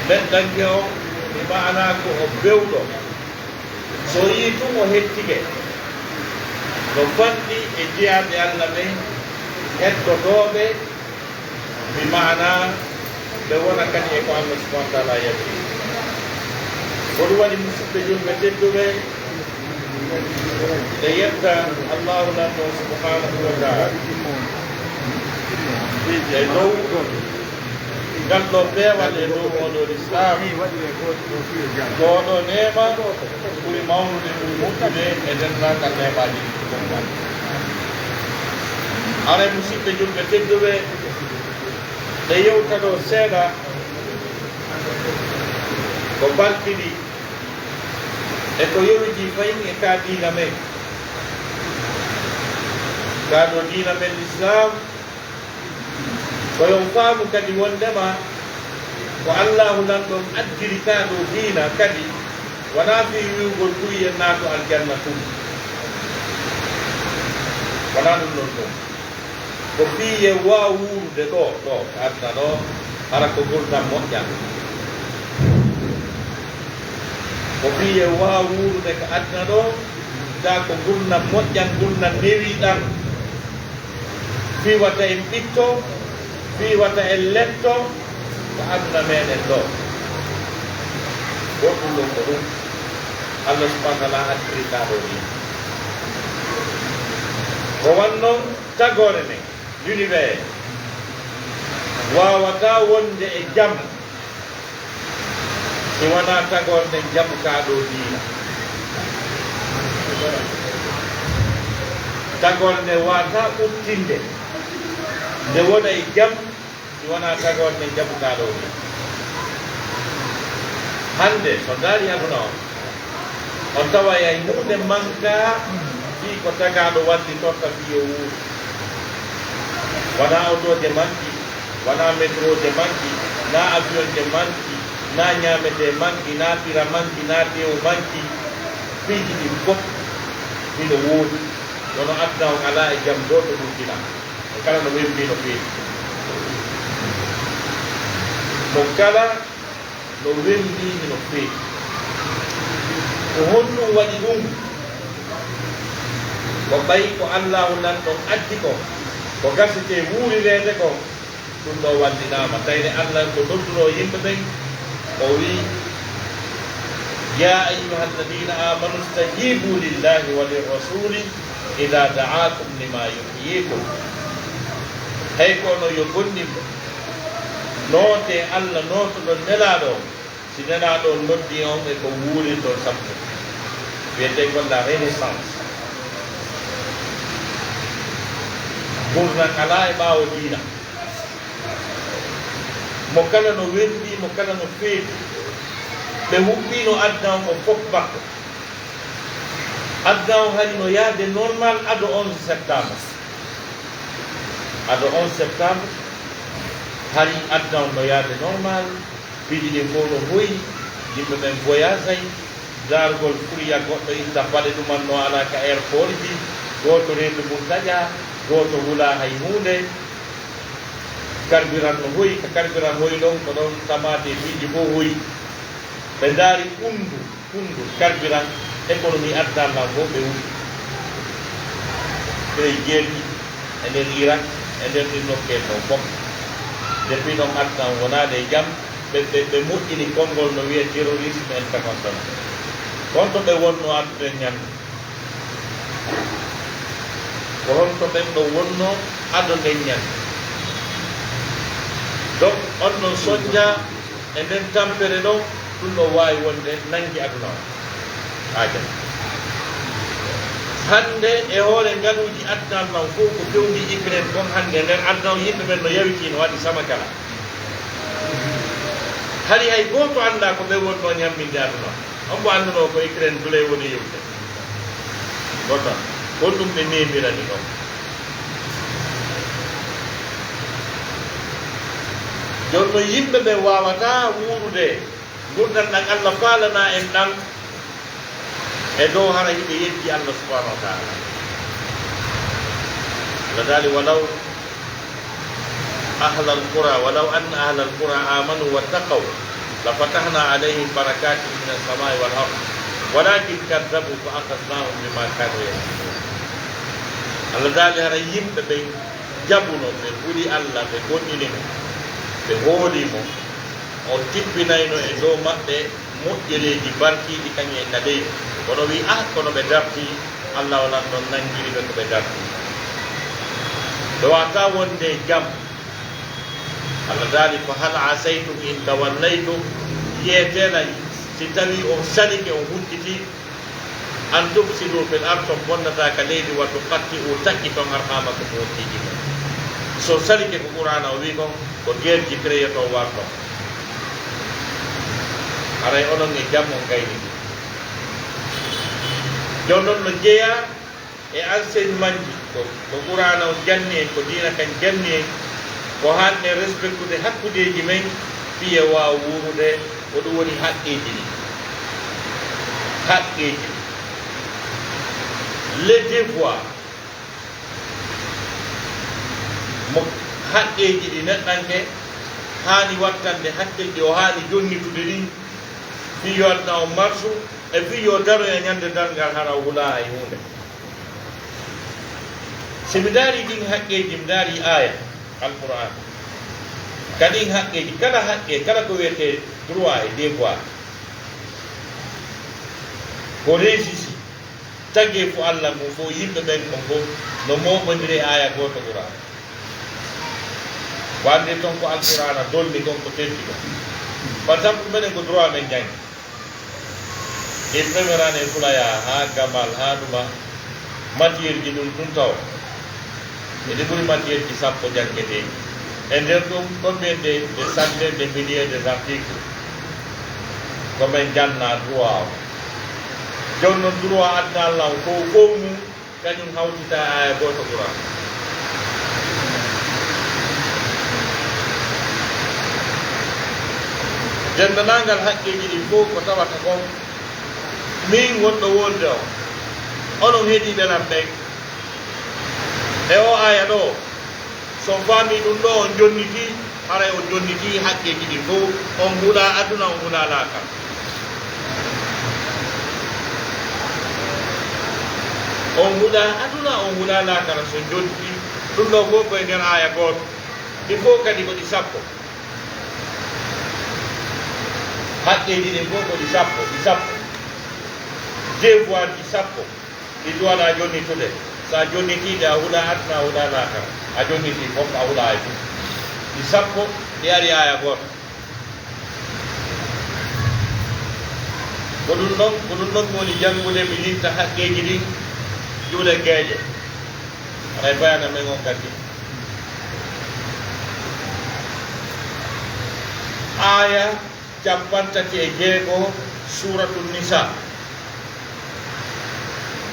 neɗɗanke on, bi maana ko o bewɗo. So yii tun o hettike, no fanɗi e jiyaaɓe Alla ɓen hettotooɓe, bi maana ɓe wona kadi e ko Alla subhanahu wa taala yamiri. Ko ɗum waɗi, musidɓe julɓe tedduɓe, nde yetta Allahu Lanɗo subhanahu wa taala, e dow ngal ɗo peewal e dow oo ɗoo lislaam, ko oo ɗoo neema ɓuri mawnude, ɓuri moƴƴude e denndaangal neemaaji ɗi fof. Aray, musidɓe julɓe tedduɓe, nde yewta ɗoo seeɗa, ko balɗi ɗi e ko yowiti fayin e ka diina men, ka ɗoo diina men lislaam. Ko yo on faamu kadi wonndema ko Allaahu Lanɗo on addiri kaa ɗoo diina kadi, wanaa fii wi'ugol tun yo en naatu aljanna tun. Wanaa ɗun non tun. Ko fii yo en waawu wuurude ɗoo, ɗoo, ka aduna ɗoo, hara ko ngurndan moƴƴan. Ko fii yo en waawu wuurude ka aduna ɗoo, taa ko ngurndan moƴƴan, ngurndan newiiɗan. Fii wata en ɓitto, fii wata en letto ka aduna meɗen ɗoo. Goɗɗum ɗum ko ɗum. Allah subhanahu wa taala addiri ka ɗoo ni. Ko wanno tagoore nden, l'univers, waawataa wonde e jam si wanaa tagoore nden jaɓu kaa ɗoo diina. Tagoore nden waawataa ɓuttinde, nde wona e jam, si wanaa tagoore nden jaɓu kaa ɗoo diina. Hannde, so ndaari aduna on, on taway hay huunde mankaa fii ko tagaaɗo wallitorta fii yo wuuru. Wanaa otooje manki, wanaa metrooje manki, naa avion je manki, naa ñaametee manki, naa pira manki, naa teewu manki. Piiji ɗin fof hino woodi, kono aduna on alaa e jam gooto ɗum kila. Mo kala no wembii no feewi. Mo kala no wembii hino feewi. Ko honɗum waɗi ɗum? Ko ɓay ko Allaahu Lanɗo addi kon, ko gasete wuurireede kon, ɗum ɗoo wallinaama. Tawde Allah ko noddunoo yimɓe ɓen, o wi'i, "يا أيها الذين آمنوا استجيبوا لله وللرسول إذا دعاكم لما يحييكم." Hey ko onon yo gomɗinɓe, nootee Allah, nootoɗon Nelaaɗo on, si Nelaaɗo on noddii on e ko wuurirɗon sabu mum. Wiyetee ko la renaissance. Ngurndan alaa e ɓaawo diina. Mo kala no wembii, mo kala no feewi. Ɓe huɓɓiino aduna on ko fof makko. Aduna on hari no yahde normal ado onze septembre. Ado onze septembre, hari aduna on no yahde normal. Piiji ɗin fof no hoyi, yimɓe ɓen voyagay, daarugol furiya, goɗɗo itta paɗe ɗuman no alaa ka airport ji, gooto reedu mum taƴaa, gooto hulaa hay huunde. Carburant no hoyi, ka carburant hoyi ɗon, ko ɗon tamaate piiji fof hoyi. Ɓe ndaari ɓunndu, ɓunndu carburant, économie aduna lan fof ɓe wuuri. Ɓe jeerti e nder Irak, e nder ɗin nokkeeli ɗon fof. Depuis ɗon aduna on wonaali e jam, ɓe, ɓe, ɓe moƴƴini konngol no wiyee terrorisme international. Honto ɓe wonno aduna ñande? Ko honto ɓen ɗon wonno ado nden ñande? Donc, on ɗon sonja e nden tampere ɗon, ɗum ɗon waawi wonde nangi aduna on. Haa jam. Hannde e hoore ngaluuji aduna on fof ko fewndi Ukraine kon hannde nden aduna on yimɓe ɓen no yawitii no waɗi sama kala. Hari hay gooto anndaa ko ɓe wonnoo ñamminde aduna on. On mbo annduno ko Ukraine duley woni yewte. Goto, honɗum ɓe neemirani ɗon? Jooni non yimɓe ɓe waawataa wuurude Ngurndan ɗan Allah faalana en ɗan e dow hara hiɓe yeddi Allah subhanahu wa ta'ala. Allah daali, walaw ahlal qura, walaw anna ahlal qura amanu wattaqaw la fatahna alayhim barakatin minas samai wal ard walakin kadzabu fa akhadnahum bima kanu yaksibun. Allah daali, hara yimɓe ɓen jaɓuno, ɓe huli Allah, ɓe gomɗini mo, ɓe hooli mo, o tippinayno e dow maɓɓe moƴƴereeji barkiiɗi kañum e ka leydi. Kono wi, ah, kono ɓe dartii, Allah onon ɗon nanngiri ɓe ko ɓe dartii. Ɓe waawataa wonde e jam. Allah daali, fa hal asaytum in tawallaytum, yeeteena si tawii on salike, on hucciti, an tufsidu fil ard, on bonnata ka leydi, wa tuqatti'u, taƴƴiton, arhamakum, wonkiiji mon. So salike ko Qur'aana o wii kon, ko guerre ji créeton warton. Haray onon e jam on gayni ɗum. Jooni non no jeyaa e enseignement ji, ko, ko Qur'aana on janni en, ko diina kan janni en, ko haanɗen respectude hakkundeeji men, fii e waawa wuurude, ko ɗum woni haqqeeji ɗin. Haqqeeji ɗin. Les devoirs. Mo haqqeeji ɗi neɗɗanke haani wattande, haqqeeji o haani jonnitude ɗin, fii yo aduna on marsu, e fii yo daroya ñande darngal hara o hulaa hay huunde. Si mi ndaari ɗin haqqeeji, mi ndaari aaya Alqur'aan, ka ɗin haqqeeji, kala haqqe, kala ko wiyetee droit e devoir, ko reesisi. Tageefu Alla ngun fow, yimɓe ɓen kon fow no mooɓondiri e aaya gooto Qur'aana. Ko anndi ton ko Alqur'aana dolni kon, ko teddi kon. Par exemple, menen ko droit men janngi. E première année fulaya haa gamal haa ɗuma, matière ji ɗum ɗum taw. Eɗi ɓuri matière ji sappo janngeteeɗi. E nder ɗum, combien de, de centaines de milliers des articles ko men janna droit o. Jooni non, droit aduna Alla on fow, fow mum, kañum hawtita e aaya gooto Qur'aan. Denndaangal haqqeeji ɗin fow ko tawata kon, min wonɗo wolde on, onon heɗiiɓe lan ɓen, e oo aaya ɗoo, so on faamii ɗum ɗoo, on jonnitii, haray on jonnitii haqqeeji ɗin fow, on hulaa aduna, on hulaa laakara. On hulaa aduna, on hulaa laakara, so on jonnitii ɗum ɗoo fow ko e nder aaya gooto. Ɗi fow kadi ko ɗi sappo. Haqqeeji ɗin fow ko ɗi sappo, ɗi sappo. Devoir ji sappo. Ɗi duwana jonnitude. So a jonnitii ɗi, a hulaa aduna, a hulaa laakara. A jonnitii fof, a hulaa hay fof. Ɗi sappo, ɗi ari aaya gooto. Ko ɗum ɗon, ko ɗum ɗon woni janngude, mi linta haqqeeji ɗin, juule geeƴe. Haray bayana men on kadi. Aaya cappanɗe tati e jeego, Suuratu Nisaa,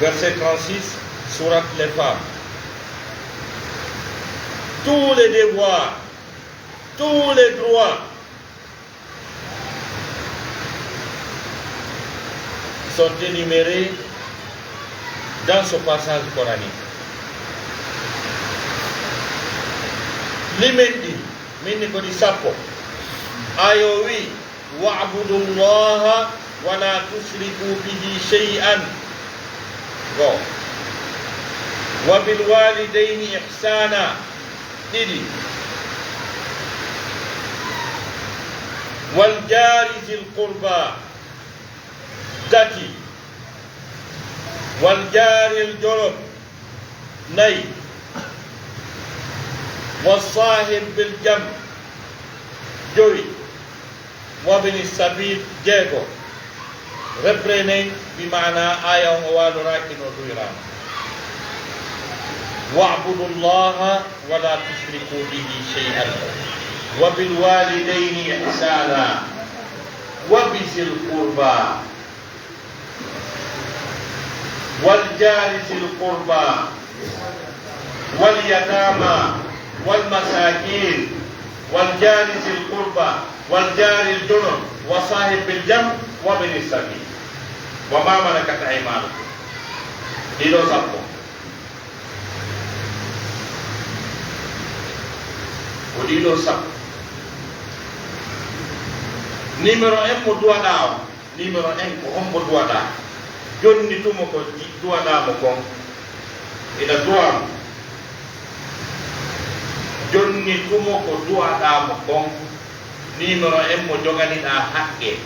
verset trente-six, Sourate les Femmes. Tous les devoirs, tous les droits sont énumérés dans ce passage coranique. Limen ɗi, min ni ko ɗi sappo. Aaya o wi, "Wa'budu Allaha wa la tushriku bihi shay'an." Go. "Wa bil walidayni ihsana." Ɗiɗi. "Wal jari zil qurba." Tati. "Wal jaril junub." Nayi. "Was sahib bil janb." Jowi. "Wabni sabil." Jeego. Reprenez, bi maana aaya on o waaloraaki no duwiraama. "Wa'budu Allaha wa la tushriku bihi shay'an. Wa bil walidayni ihsana. Wa bizil qurba. Wal jari zil qurba. Wal yatama. Wal masakin. Wal jari zil qurba. Wal jaril junub. وصاحب بالجنب وابن السبيل وما ملكت أيمانكم. Ɗiɗo sappo. Ko ɗiɗo sappo. Numéro un mo duwaɗaa on. Numéro un ko hombo duwaɗaa? Jonnitumo ko duwaɗaa mo kon. Ina duwaa mo. Jonnitumo ko duwaɗaa mo kon. Numéro un mo joganiɗaa haqqe.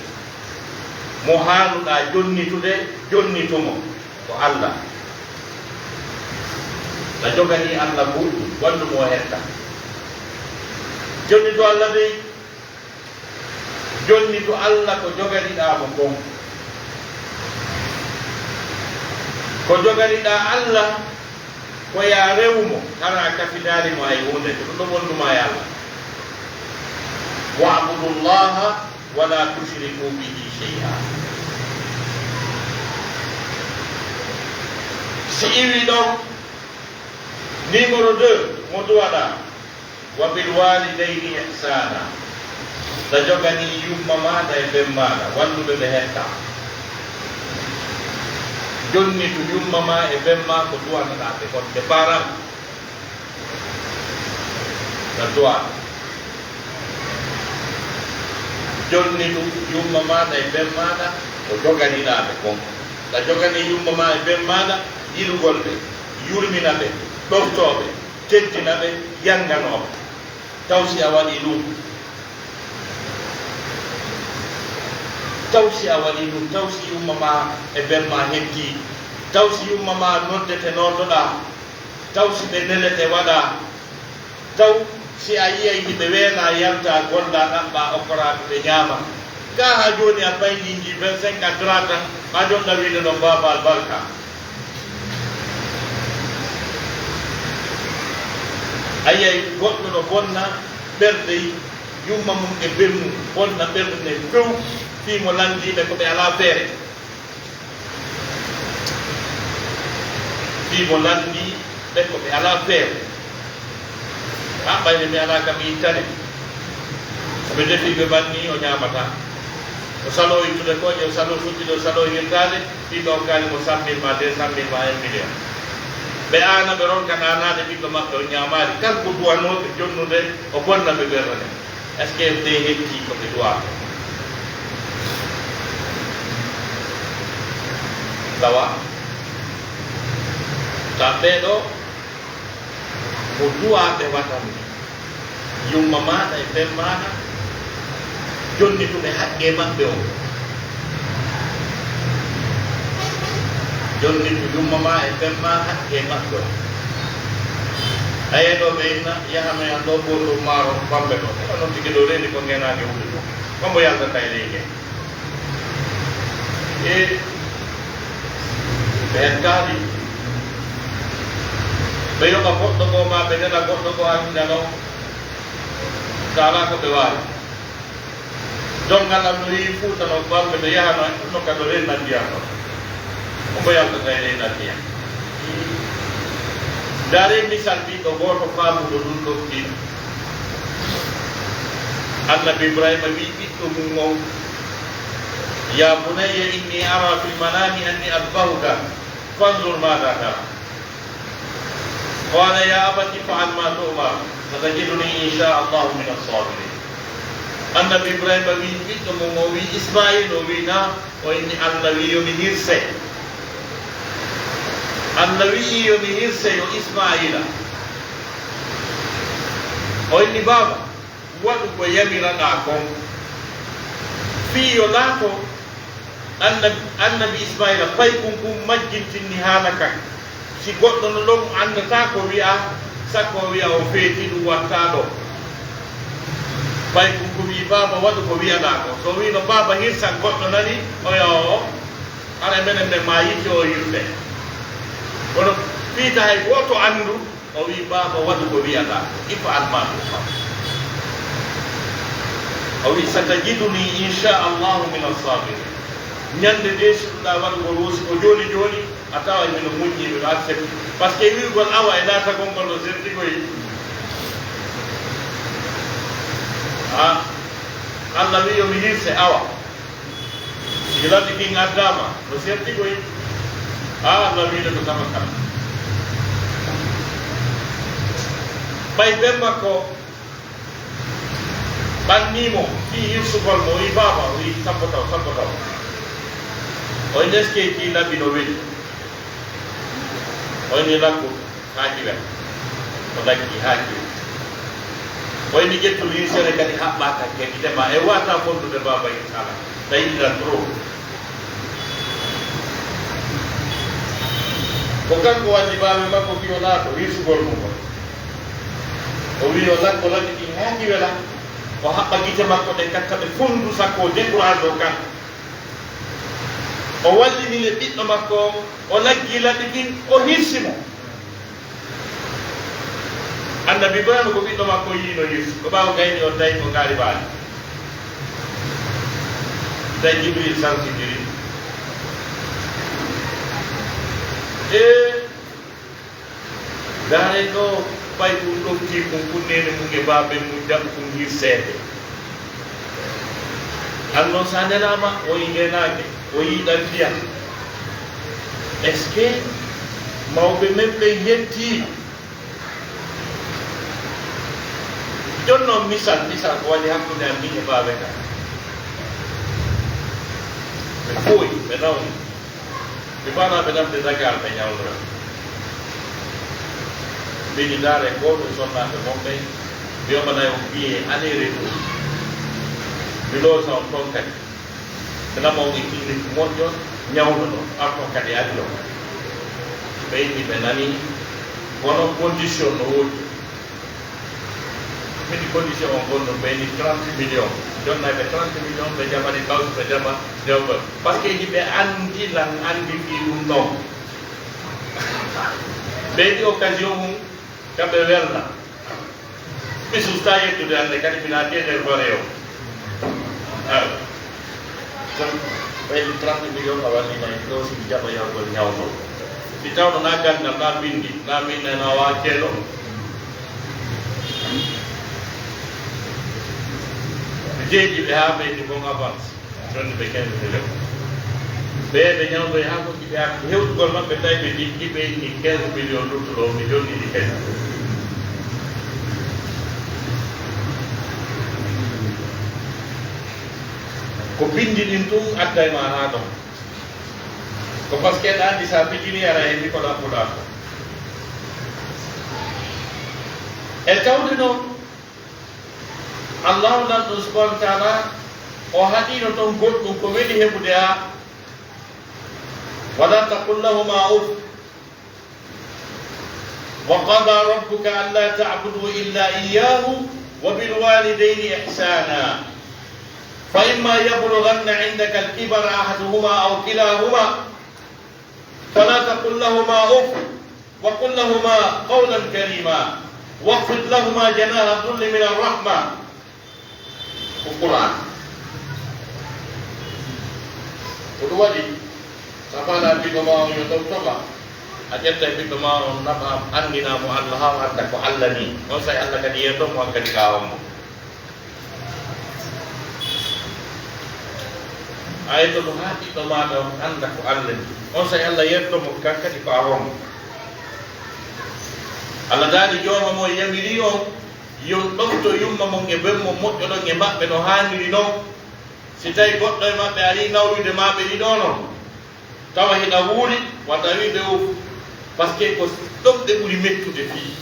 Mo haanuɗaa jonnitude, jonnitumo. Ko Alla. Sa joganii Alla goɗɗum, wallu mo o hetta. Jonnitu Alla dey, jonnitu Alla ko joganiɗaa mo kon. Ko joganiɗaa Alla, ko yaa rewu mo, hara a kafinaali mo hay huunde, ko ɗum ɗo wonnuma e Alla. واعبدوا الله ولا تشركوا به شيئا. Si iwi ɗon, numéro deux, mo duwaɗaa, وبالوالدين إحسانا. Sa joganii yumma maaɗa e ben maaɗa, walluɓe ɓe hetta. Jonnitu yumma maa e ben maa ko duwanaɗaa ɓe kon, tes parents. Sa duwa. Jonnitu yumma maaɗa e ben maaɗa ko joganiɗaa ɓe kon. Sa joganii yumma maa e ben maaɗa, yiɗugol ɓe, yurmina ɓe, ɗoftoo ɓe, teddina ɓe, yannganoo ɓe. Taw si a waɗii ɗum, taw si a waɗii ɗum, taw si yumma maa e ben maa hettii, taw si yumma maa noddete nootoɗaa, taw si ɓe nelete waɗaa, taw si a yi'ay hiɓe weenaa yaltaa gollaa ɗaɓɓaa okkoraa ɓe ɓe ñaama. Kaa haa jooni a paynii njii vingt-cinq à trente ans, maa jonɗa wiide ɗon baaba albarka. A yi'ay goɗɗo no bonna ɓerɗe yumma mum e ben mum, bonna ɓerɗe nden few, fii mo lanndii ɓe ko ɓe alaa feere. Fii mo lanndii ɓe ko ɓe alaa feere. Haa ɓayde mi alaa kam ittane. Ko ɓe defi ɓe banni o ñaamataa. O saloo ittude kooƴe, o saloo fuɗɗude, o saloo hirtaade, fii ɓe okkaali mo cent mille ma, deux cent mille ma, un million. Ɓe aana ɓe ronka naanaade ɓiɗɗo maɓɓe o ñaamaali. Kala ko duwanooɓe jonnude, o bonna ɓe ɓerɗe nden. Est-ce que ɓe heɓtii ko ɓe duwaa? Tawa, tawa ɓee ɗoo ko duwaaɓe waɗande yumma maaɗa e ben maaɗa, jonnituɓe haqqee maɓɓe on. Jonnitu yumma maa e ben maa haqqee maɓɓe on. A yiyay ɗoo ɓe inna, yahano yan ɗoo ɓoorɗo maaro Bambe ɗoo. Ɓe ɗoo non tigi ɗoo reeni ko ngeenaake wuɗi ɗoo. Bambo yaltata e leydi en. E ɓe hettaali. Ɓe yoɓa goɗɗo goo maa ɓe nela goɗɗo goo haa hinna non. Taalaa ko ɓe waawi. Donngal am no wi'i Fuuta no Bambe no yahano e ɗum no kadi o reenna ndiyam ɗon. Ko ko yaltata e reenna ndiyam. Ndaaree misal ɓiɗɗo gooto faamuɗo ɗum ɗon ɓiɗɗo. Annabi Ibrahima wi'i ɓiɗɗo mum on, يا بني إني أرى في المنام أني أذبحك فانظر ماذا ترى. قال يا أبت افعل ما تؤمر ستجدني إن شاء الله من الصابرين. Annabi Ibrahima wi'i ɓiɗɗo mum o wi'i Ismaayil, o wi'i na, o inni Allah wi'i yo mi hirse. Allah wi'i yo mi hirse yo Ismaayila. O inni baaba, waɗu ko yamiraɗaa kon. Fii yo laato annabi, annabi Ismaayila paykun kun majjintinni haala kan. Si goɗɗo no ɗon anndataa ko wi'a, sakko o wi'a o feeti ɗum wattaa ɗo. Paykun kun wi'i, baaba, waɗu ko wi'aɗaa ko. So o wi'no, baaba, hirsan goɗɗo nani, o wi'a, oo, hara menen men maa yiɗde o hirse. Kono fii ta hay gooto anndu, o wi'i, baaba, waɗu ko wi'aɗaa ko, افعل ما تؤمر. O wi'i, ستجدني إن شاء الله من الصابرين. Ñande de suɗɗaa waɗugol woo si ko jooni jooni, a taway mino muññii, mino accepti. Parce que wi'ugol awa e laatagol ngol no serti koy. Ah. Allah wi yo mi hirse, awa. Gilati kin addama, no serti koy. A Allah wi ko sama kala. Ɓay ben makko ɓannimo fi hirsugol mo, wi baba, wi sappo taw, sappo taw. O neskey ki laɓi no weli. O ni lakku. Haa kiwel. O daggi haa kiwel. Koy mi ƴettu liisere kadi haɓɓaaka geɗite ma e wata fondude baaba insala. Tawi ina trop. Ko kanko wandi baabe makko ki o laato hirsugol mo ngol. O wi o lakko lati ɗin haa kiwela. O haɓɓa gite makko ɗen katta ɓe fondu sakko décourage o kan. O wallini le ɓiɗɗo makko, o laggi laɓi ɗin, o hirsi mo. Annabi Ibrahima ko ɓiɗɗo makko yiino hirsi, ko ɓaawo gayni on tawi ko ngaari baali. Tawi Jibril salfindiri. E Daaray ɗo, ɓay ɗum ɗoftii kum, kum neene mum e baabe mum jaɓu kum hirseede. Annon so a nelaama, o yi ngeenaange, o yi ɗan fiya. Est-ce que mawɓe men ɓen yettii? Jonnon misal, misal ko waɗi hakkunde am min e baabe kan. Ɓe fooyi, ɓe nawni. Ɓe mbaɗa ɓe namde Dakar ɓe ñawlora. Ɓe ni ndaare gooto e sonnaaɓe mon ɓen, ɓe yoɓanay on billet aller retour. Mi loosa on toon kadi. Ɓe nama on e clinique moƴƴo, ñawlono, arton kadi e avion. Ɓe inni ɓe nani, kono condition no woodi. Midi condition on gonno ɓeyni trente millions. Jonnayɓe trente millions, ɓe jaɓani kawsi, ɓe jaɓa jawgol. Parce que hiɓe anndi lan anndi fii ɗum ɗon. Ɓeydi occasion mum, kamɓe welna. Mi susta yettude hannde kadi, mina teder bare o. Ayo. Kono ɓayde trente millions a wallinayi ɗo, si mi jaɓa yawgol ñawgol. Si tawno na gandal, na bindi, na minna, na wa ceeɗo. Mi jeeji ɓe haa ɓeydi bon avance. Jonni ɓe quinze millions. Ɓe ɓe ñawdoyi haa ko jiɓe haa hewtugol maɓɓe tawi ɓe ɗiɗɗi ɓe inni quinze millions luttuɗo o million ɗiɗi kadi. Ko bindi ɗin tun adday ma haa ɗon. Ko parce que ɗa andi sa bijini ara e ndi ko ɗa puɗa ko. E tawde noon, Allahu Lanɗo subhanahu wa taala o haɗino toon goɗɗum ko weli heɓude a. Wala taqul lahuma uf. Wa qada rabbuka alla ta'budu illa iyyahu wa bil walidayni ihsana. Fa imma yablughanna indaka al kibara ahaduhuma aw kilahuma fala taqul lahuma uf. Wa qul lahuma qawlan karima. Wakhfid lahuma janaha dhulli min arrahma. Ko Qur'an. Ko ɗum waɗi, so a faala ɓiɗɗo ma on yo ɗofto ma, a ƴetta e ɓiɗɗo ma on naɓa, anndina mo Allah haa o annda ko Allah ni. On say Allah kadi yeeto mo, on kadi ka on mo. A yettoto haa ɓiɗɗo maaɗa on annda ko Allah ni. On say Allah yetto mo kan kadi ko a on mo. Allah daali jooma mo yamiri on, yo on ɗofto yumma mon e ben mon moƴƴoɗon e maɓɓe no haaniri non. Si tawi goɗɗo e maɓɓe arii nawrude ma ɓe ɗiɗo non, tawa hiɗa wuuri, wata wi ɓe uf, parce que ko ɗon ɓe ɓuri mettude fii.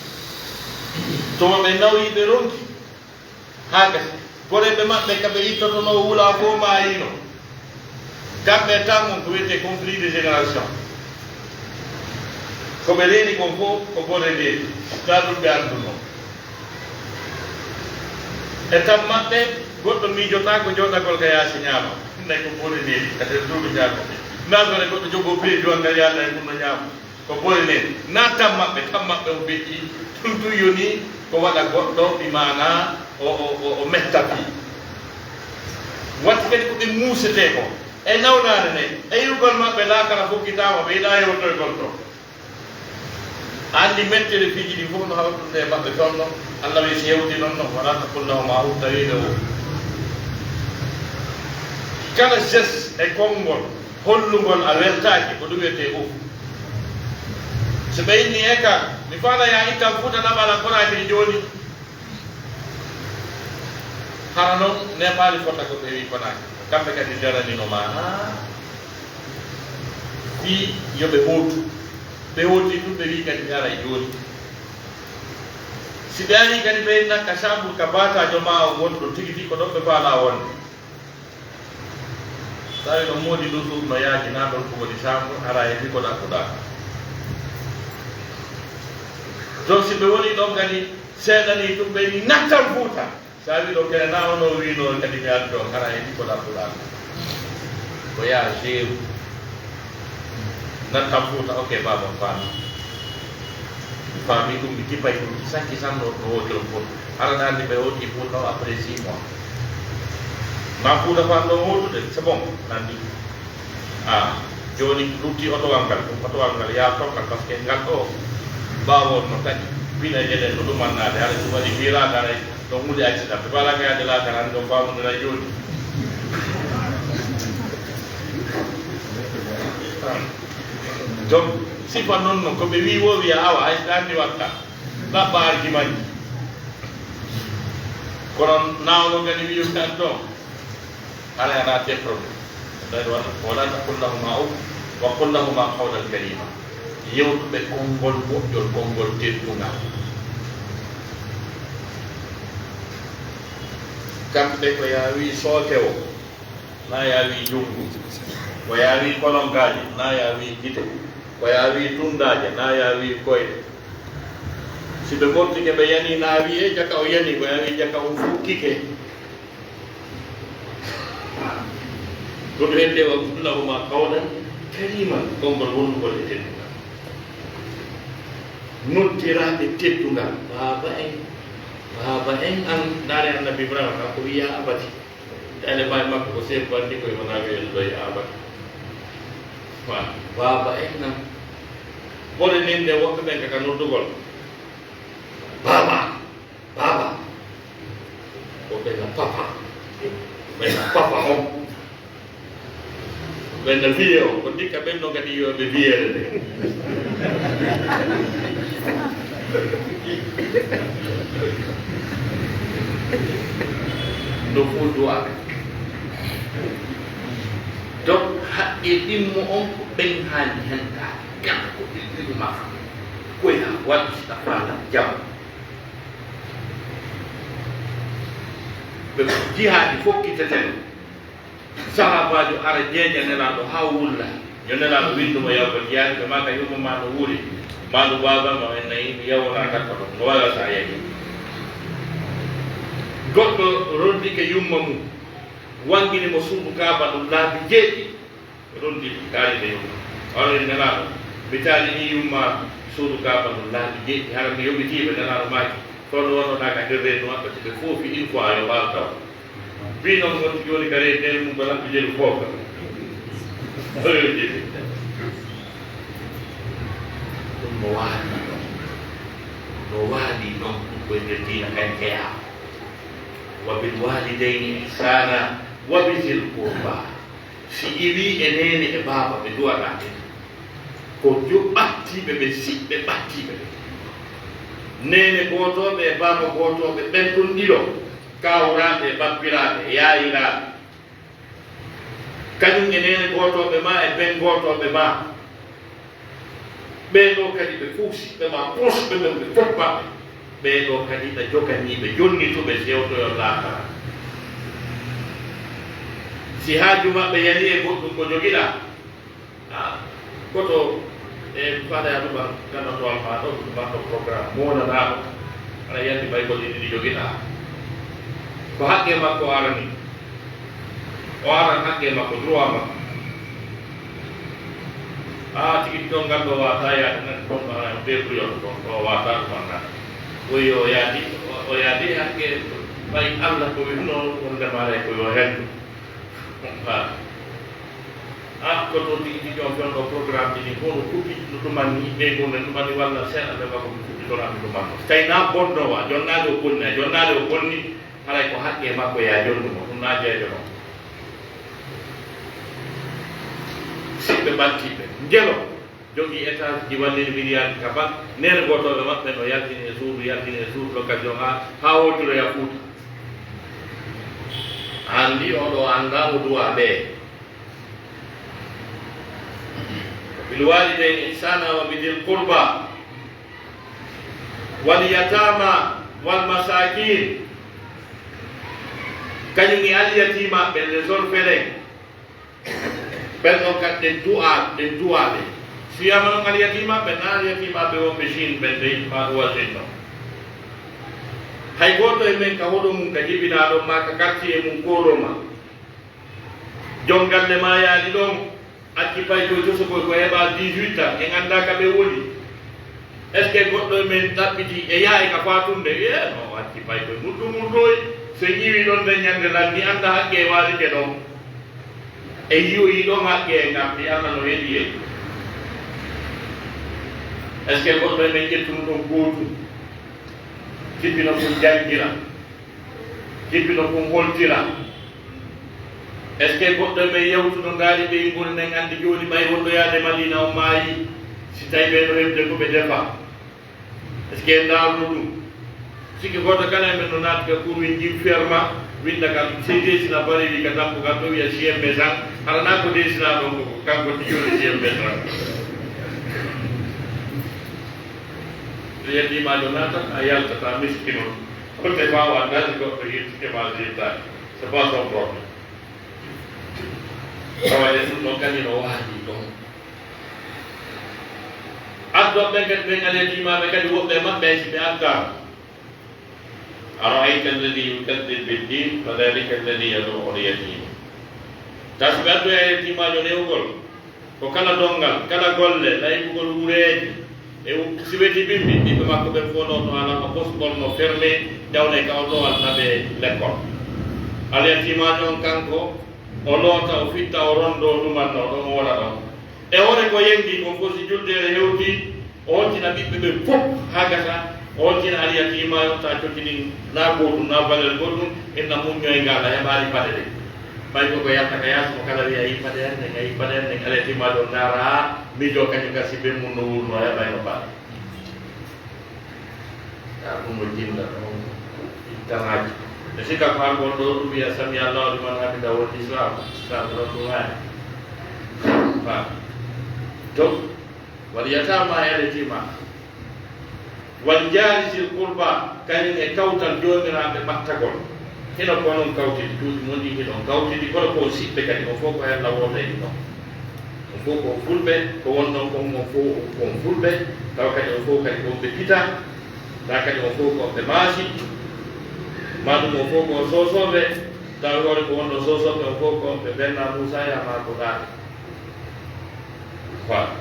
To ɓe nawri ɓe ronki, haa gasi. Goreeɓe maɓɓe ka ɓe ittotonoo wula fof maayiino. Kamɓe tan on ko wiyetee conflit de génération. Ko ɓe reeni kon fof ko gore ndeedi. Ka ɗum ɓe anndunoo. E tan maɓɓe, goɗɗo miijotaako jooɗagol ka yaasi ñaama. Ɗum nayi ko gore ndeedi, ka nder suudu ñaama. Naa gore goɗɗo jogoo beejuwal ngal yaada e ɗum no ñaama. Ko bone nen, na tan maɓɓe, tan maɓɓe o feƴƴi, ɗum tun yoni ko waɗa goɗɗo, bi maana o, o, o, o metta fii. Watti kadi ko ɓe muusetee ko, e nawnaare nden, e yi'ugol maɓɓe laakara fokkitaama, ɓe yiɗaa yewtoygol to. A anndi mettere fiiji ɗin fof no hawtude e maɓɓe toon ɗon, Allah wi si yewti noon ɗon, wala taqul lahuma uf, tawi ɓe o. Kala geste e konngol hollungol a weltaaki, ko ɗum wiyetee uf. So ɓe inni e ka, mi faala ya ittan Fuuta naɓalan konaaki jooni. Hara noon neeɓaali fota ko ɓe wi konaaki. Kamɓe kadi njaranino ma haa fii yo ɓe hootu. Ɓe hooti ɗum, ɓe wi kadi ɓe aray jooni. Si ɓe arii kadi ɓe nakka saabur ka baataajo ma on wonɗon tigi tigi, ko ɗon ɓe faalaa wonde. Tawi no moodi ɗum ɗum no yaaji naa ɗon ko woni saabur, araa e ko ɗaɓɓuɗaa. Donc si ɓe woni ɗon kadi seeɗanii ɗum ɓe ni nattan Fuuta. Sa wi ɗo kene na ono wino kadi mi addi ɗo kara e ɗi ko ɗaɓɓuɗa. Ko yaa jeeru. Nattan Fuuta, ok, baba mi faami. Mi faami ɗum, mi kipay ɗum, mi sakki tan no no woti on fof. Aɗa anndi ɓe woti Fuuta o après six mois. Ma Fuuta fan ɗon wotude, c'est bon, nanndi. A jooni lutti otowal ngal, ɗum otowal ngal yaa tokkal, parce que ngal ɗo ɓaawo no taƴi, pine jeɗen no ɗumannaade, hara ɗum waɗi fiiraade, haray ɗon huunde accident. Ɓe mbaɗa yaade laakara, hannde on faamodira jooni. Donc, sifa noon no, ko ɓe wii woo wiya awa, hay so ɗaanni watta, ɗaɓɓa argument ji. Kono naawno kadi wiyu tan ɗon. Haray a naati e problème. Ɓayde wata, wala taqul lahuma uf, wa qul lahuma qawlan karima. Yewtu ɓe konngol moƴƴol, konngol teddungal. Kamɓe ko yaawi sooke o, na yaawi junngu. Ko yaawi kolonkaaji, na yaawi gite. Ko yaawi tunndaaje, na yaawi koyɗe. Si ɓe ɓortike ɓe yani, na wi'e jaka o yani, ko yaawi jaka o fukkike. Ko ɗum hedde wa qul lahuma qawlan kariman, konngol wonnugol e teddungal. Noddiraaɓe teddungal, baaba en, baaba en an, ndaare Annabi Ibrahima, kanko wiya abati. Ɗaane baay makko ko Seeku Banndi, koye wona wiya ɗo e abati. Wa, baaba en an. Ɓole nin nde woɓɓe ɓen kaka noddugol. Baaba. Baaba. Ko ɓe na papa. Ɓe na papa on. Ɓe na vieux on. Ko ndikka ɓen no kadi yo ɓe vieux le nde. No fof duwa. Donc, haqqe ɗimmo on ko ɓen haali hen ka. Kala ko ɓe ɗiɗi ma. Koye ha waɗi si a faala jam. Ɓe jihaadi fokkiteten. Sahaabaajo ara jeeƴa Nelaaɗo haa wulla. Yo Nelaaɗo winndu mo yawta jihaadi, ɓe maaka yumma ma no wuuri. Maandu baaba ma en nayi, mi yawona takka ɗum. No waɗa sa yahi? Goɗɗo rondike yumma mum, wangini mo suudu Kaaba ɗum laabi jeeɗi. Rondi taaliɓe yumma. Hawre Nelaaɗo, mi taalini yumma suudu Kaaba ndun laabi jeeɗi, hara mi yoɓitiiɓe. Nelaaɗo maaki, fewndo wonnoɗaa ka nder reedu maɓɓe, so ɓe foofi une fois, yo ɓaaru taw. Fii non wonti jooni ka reedu nder mum ko laɓɓi jeru foofa. Ɗum no waali non. No waali non, ɗum ko e nder diina kan jeyaa. Wa bil waalidayni ihsaana, wa bi zil qurbaa. Si iwii e neene e baaba ɓe duwaɗaa ɓe, ko jo-, ɓattiiɓe ɓe, siɓɓe ɓattiiɓe ɓe. Neene gootooɓe e baaba gootooɓe ɓen ɗon ɗiɗo, kaawraaɓe e bappiraaɓe e yaayiraaɓe. Kañum e neene gootooɓe maa e ben gootooɓe maa. Ɓee ɗoo kadi ɓe fof siɓɓe ma, proche ɓe men, ɓe fof baɓɓe. Ɓee ɗoo kadi ɓe joganii ɓe jonni to ɓe sewtoyo laakara. Si haaju maɓɓe yani e goɗɗum ko jogiɗaa, a, koto e faɗa e ɗum gannotowal ma ɗo, ɗum mbaɗɗo programme moonanaaɗo, aɗa yandi baygol ɗiɗi ɗi jogiɗaa. Ko haqqe makko arani. O aran haqqe makko, droit makko. A tigi ɗon ngal ɗo wata yaade nan ɗon ɗo hana ɓe ɓuri on ɗon ɗo wata ɗum an nan. Oyi o yaadi, o yaadi haqqe ɓay Allah ko winno wonde maare ko yo hendu. Ha. A ko to tigi tigi on fen ɗo programme ɗi ko no kuɓi no ɗumanni ɓe ko ne ɗumanni walla seeɗa ɓe makko kuɓi to rami ɗumanno. Tawi na bonno wa, jonnaade o bonni, a jonnaade o bonni, haray ko haqqe makko ya jonnumo, ɗum na jeejo non. Ɓe ɓanti ɓe. Ngelo jogii étage ji, wallini miliyaarji ka banque. Neene gootooɓe maɓɓe no yaltini e suudu, yaltini e suudu, location haa, haa hootiroya Fuuta. Anndi o ɗo anndaa o duwaa ɓe. Bil waalidayni ihsaana wa bidil qurba wal yataama wal masaakiin. Kañum e alyatima ɓen, les orphelins. Ɓen ɗon kadi ɗen du'a, ɗen du'a ɓe. Si wiyaama noon alyatima ɓen, na alyatima ɓe wonɓe Chine ɓen dey, maa ɗum waɗi ɗum ɗon. Hay gooto e men ka hoɗo mum, ka jibinaa ɗon, maa ka quartier mum, koɗo ma. Jom galle ma yaali ɗon, acci paykoy tosokoy ko heɓa dix-huit ans, en anndaa ka ɓe woni. Est-ce que goɗɗo e men ɗaɓɓiti e yaha e ka faatunde? Wiye, no, acci paykoy murdu murdoy. So ƴiwi ɗon nden ñande lan, mi annda haqqe e waalike ɗon. E yi'oyi ɗon haqqe e ngardi, Allah no heɗi en. Est-ce que goɗɗo e men ƴettuno ɗon gootum? Jippino ɗum janngira. Jippino ɗum holtira. Est-ce que goɗɗo e men yewtuno ngaari ɓeyngol nden anndi jooni ɓay wonɗo yaade Madina o maayi? Si tawi ɓe no heɓde ko ɓe defa. Est-ce que en ndaarno ɗum? Sikki gooto kala e men no naati ka kurwi njim ferma, winnda kam, sey deesina barewi ka dambugal ɗo wiya C M S an, hara naa ko deesinaa ɗon ko kanko tigi woni C M S an. So yettiima ɗo naata, a yaltata miskino. Kote ma o anndaani goɗɗo yettude ma jettaani. C'est pas son problème. Tawa e ɗum ɗon kadi no waajii ɗon. Addoɓe ɓen kadi ɓen alyatimaaɓe kadi woɓɓe e maɓɓe si ɓe addaama. أرأيت الذي يكذب بالدين فذلك الذي يدع اليتيم. Tawa si ɓe addoya yettimaajo newgol, ko kala donngal, kala golle, laybugol wureeji, e u-, si weeti bimbi, ɓiɓɓe makko ɓen fof no to alama, posgol no fermé, dawne ka o ɗowal naɓe lekkol. Alyatimaajo on kanko, o loota, o fitta, o rondo, o ɗumanno, ɗon o wona ɗon. E hoore ko yengi kon fof, si juldeere hewti, o holtina ɓiɓɓe ɓen fof haa gasa, o holtina alyatima, yonta cotti ɗin, na gootum, na valeur gootum, inna muññoy ngal, a heɓaali paɗe ɗen. Ɓay ko ko yatta ka yaasi, mo kala wiya, "Yi paɗe an ɗen, a yi paɗe an ɗen," alyatima ɗon ndaara, haa miijo kañum ka si ben mum no wuurno, a heɓayno paɗe. Ya ɗum no jinda, ɗum ittanaaji. E sika ko an gonɗo ɗum wiya, "Sami Allahu liman hamida" won Islam, Islam ɗon ɗum haani. Fa. Donc, wal yatama e alyatima. Wal jaari zil qurba, kañum e kawtal joomiraaɓe ɓattagol. Hino ko onon kawtidi, duuɗi mon ɗi hiɗon kawtidi, kono ko on siɓɓe kadi, on fof ko Alla wooto e ɗum ɗon. On fof ko on fulɓe, ko wonɗon kon, on fof ko on fulɓe, tawa kadi on fof kadi ko on ɓe pita, tawa kadi on fof ko on ɓe maasi, maa ɗum on fof ko on soosooɓe, tawa hoore ko wonɗon soosooɓe, on fof ko on ɓe benna Muusaa ya maa ko ɗaade. Voilà.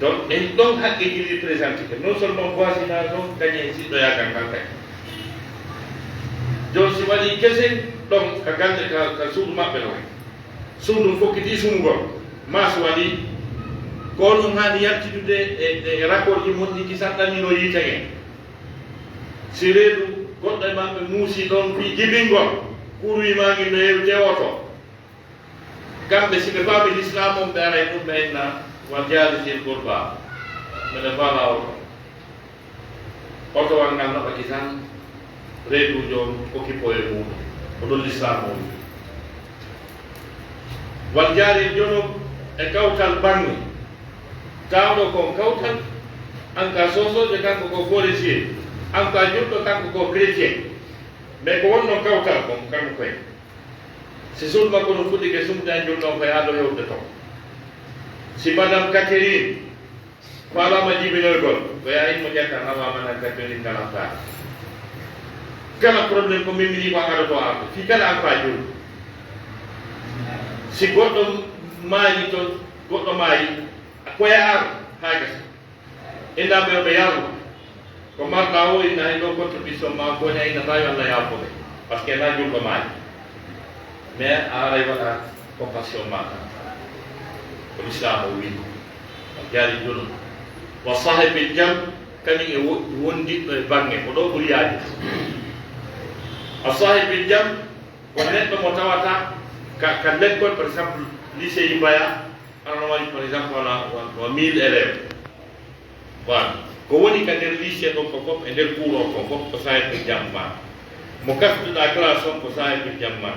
Donc, en ɗon haqqe jiɗi présenté ke. Non seulement voisinage on, kañum e siɗɗoyaagal ngal kadi. Jooni si waɗi kese ɗon ka galle, ka, ka suudu maɓɓe ɗon. Suudu fokkiti sumugol. Maas waɗi. Ko onon haani yaltitude e, e, e rapport ji mon ɗi ki saɗɗanino yiite ngen. Si reedu goɗɗo e maɓɓe muusi ɗon fii jibingol, kuruwi maa ngin no heewi tewoto. Kamɓe, si ɓe faami Lislaam on, ɓe aray ɗum, ɓe inna, "Wal jaari zil qurba." Mbeɗa faala oto. Otowal ngal naɓaki tan, reeduujo on okipo e muuɗum. Ko ɗum Lislaam on wi. Wal jaari junub e kawtal baŋŋe. Taawɗo kon kawtal, an ka soosoojo, kanko ko forestier, an ka julɗo, kanko ko chrétien. Mais ko wonno kawtal kon, kanko koye. Si suudu makko ɗum fuɗɗike sumde, an julɗo on koye ado hewde ton. Si Madame Catherine faalaama jibinoygol, ko yaa immo ƴetta nawa Madame Catherine ngalaftaaka. Kala problème ko min mini ko an adoto arde. Fii kala an ko a julɗo. Si goɗɗo maayi to, goɗɗo maayi, ko yaa ar haa gasa. Inna ɓe, ɓe yaaru. Ko marɗa o, inna hay ɗo contribution ma, ko ne inna tawi Allah yaafo ɓe. Parce que na julɗo maayi. Mais a aray waɗa compassion ma tan. Ko Islam o wi. O jaari junub. Wa sahibil jam, kañum e wo-, wondiɗɗo e baŋŋe. Ko ɗo ɓuri yaade. A sahibil jam, ko neɗɗo mo tawata ka, ka lekkol, par exemple, lycée Yumba ya, Hono waɗi, par exemple, wona, wona mille élèves. Voilà. Ko woni ka nder lycée ɗon ko fof, e nder cours on ko fof, ko sahibul jamma. Mo kafduɗaa classe on ko sahibul jamma.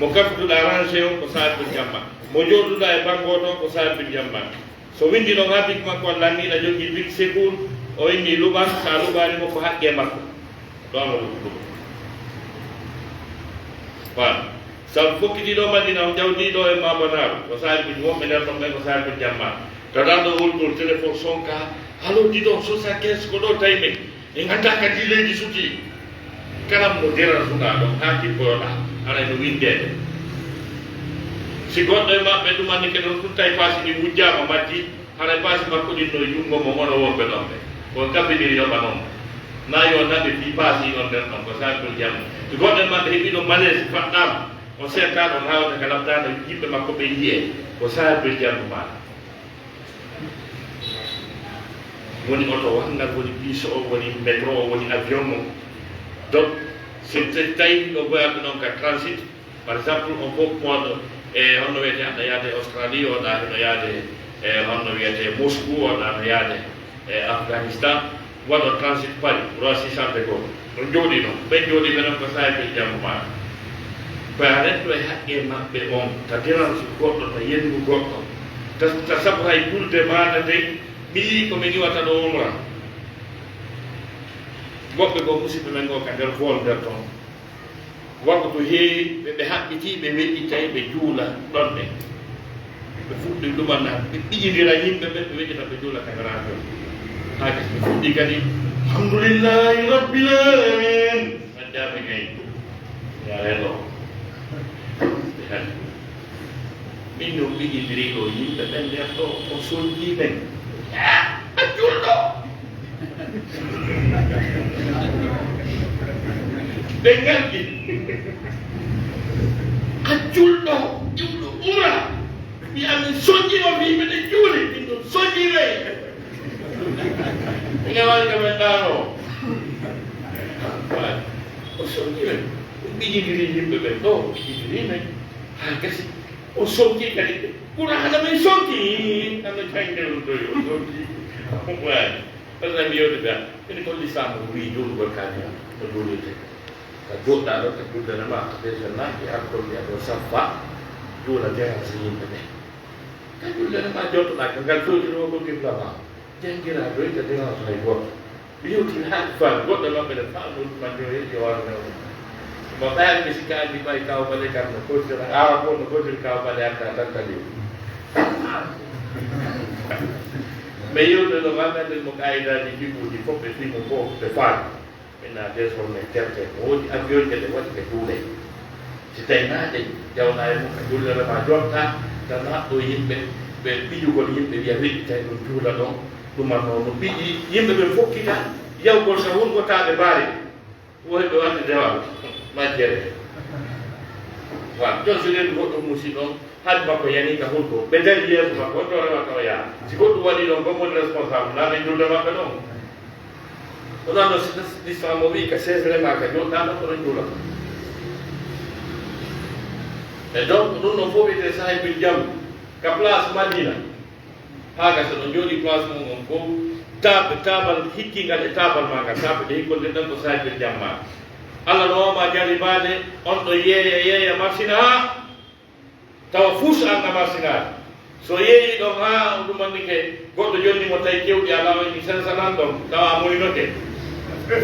Mo kafduɗaa rangée on ko sahibul jamma. Mo jooɗuɗaa e banngooto on ko sahibul jamma. So winndi ɗon haa bic makko walla ni, na jogii bic secours, o inni luɓan, so a luɓaani mo ko haqqee makko. Ɗo mo luɓu ɗum. Voilà. Sabu fokkitiiɗo Madina, o jawdiiɗo e Mabanaaru, ko sahibul, wonɓe nder ɗon ɓen ko sahibul jamma. Tawa ɗo woni ɗon téléphone sonka, allo, dis donc, soixante-quinze ko ɗo tawi men. En nganndaa kadi leydi suti. Kala mo dera suka ɗon haa kippoyoɗaa, haray no winndeede. Si goɗɗo e maɓɓe ɗumannike ɗon tun tawi paasi ɗi wujjaama majji, haray paasi makko ɗin no e junngo mo, onon wonɓe ɗon ɓe. Ko on kabbiniri yoɓa non. Na yo naɓe fii paasi on nder ɗon, ko sahibul jamma. Si goɗɗo e maɓɓe heɓii ɗon malaise, faɗɗaama, on seetaa ɗon haa wota ka labtaano yimɓe makko ɓe yi'e, ko sahibul jamma maa. Woni oto wanngal, woni bus o, woni métro o, woni avion o. Donc, so tawi ɗo goyaaɓe noon ka transit, par exemple, on fof moɗo e honno wiyetee, aɗa yaade Australie, oɗa hino yaade e honno wiyetee Moscou, oɗa no yaade e Afghanistan, waɗo transit Paris, roi six cent de Gaulle. On jooɗii noon, ɓen jooɗii ɓe noon ko sahibul jamma maa. Ɓe a renndo e haqqee maɓɓe on, ka dérange goɗɗo, ka yendu goɗɗo. Ta, ta sabu hay julde maana ndey, mi yii ko mi iwata ɗo umra. Woɓɓe goo, musidɓe men goo ka nder vol nder ton. Waktu heewi, ɓe, ɓe haɓɓitii, ɓe weƴƴitay, ɓe juula ɗon ɓe. Ɓe fuɗɗi ɗumanna, ɓe ɓijindira yimɓe ɓe, ɓe weƴƴita, ɓe juula ka nder avion. Haa kadi ɓe fuɗɗi kadi, "Alhamdulillahi Rabbil Alamin." Majjaaɓe gay. Yaa rendo. Ɓe hali. Min no ɓijindiri ɗo yimɓe ɓen nder ɗo, o sonnji ɓen. A julɗo! Ɓe ngalɗi. A julɗo, iwɗo umra. Mi amin sonnji o, mi yimɓe ɗe juuli, min ɗum sonnji rey. Ɓe ngawani ka men ɗaano. O sonnji men. Ɓijindiri yimɓe ɓen ɗo, ɓijindiri men. Haa gasi. O sonki kadi. Qur'aana men sonki. Ano jannge on ɗo yo sonki. Waawi. Walla mi yewtida. Ene ko lislaam o wi'i juulugol ka ndiyam no juulirte. Ka jooɗɗaa ɗo, ka juulere ma, ka ɓeytel ma, e alkol wi'a ɗo saffa, juula dérange yimɓe ɓe. Ka juulere ma jooɗɗoɗaa, ka ngal jooɗi ɗo ko qibla ma. Janngiraa doy ka dérange hay gooto. Ɓe yewti haa ɓe faami, goɗɗo maɓɓe ne faami ɗum, man yo heɓi o wano newno. Mo ɓaari ɓe sikka anndi ɓay kaw bale kam no kootira, awa ko no kootiri kaw bale an ka tantali. Mais yewde ɗo wannande mo qaayidaaji fiɓuuji fof ɓe fimo fof ɓe faami. Maintenant désormais terte ko woodi avion je ɓe waɗi ɓe juulay. Si tawi naa ɗe jawna e mum ka jullere ma jonta, tan haɗɗo yimɓe ɓe ɓijugol yimɓe wiya weƴƴitay ɗum juula ɗon. Ɗuma noon no ɓiƴi yimɓe ɓe fokkita yawgol ka wurgotaaɓe mbaari. Woni ɓe waɗde dewal majjere. Wa, jon so reedu goɗɗo muusi ɗon, haaju makko yani ka hulko. Ɓe dari yeeso makko, on ɗo rewata o yaha. Si goɗɗum waɗi ɗon, gom woni responsable, naa ɓe julde maɓɓe ɗon. Ɗum ɗon no si, si, si mo wi'i ka sesere ma ka jooɗɗaa ɗon, ko ɗon juulata. E donc, ɗum ɗon fof wiyetee sahibul jam, ka place Madina. Haa gasa ɗon jooɗii place mum on fof, taab-, taabal hikkingal e taabal ma ngal, taabal ɗe hikkol ɗen ɗon ko sahibul jam ma. Allah no wama jarribaade, on ɗo yeeya, yeeya, marsina haa tawa fus an a marsinaade. So yeeyi ɗon haa o ɗumannike, goɗɗo jonni mo tawi kewɗi alaa, o inni sensanan ɗon, tawa a moynoke.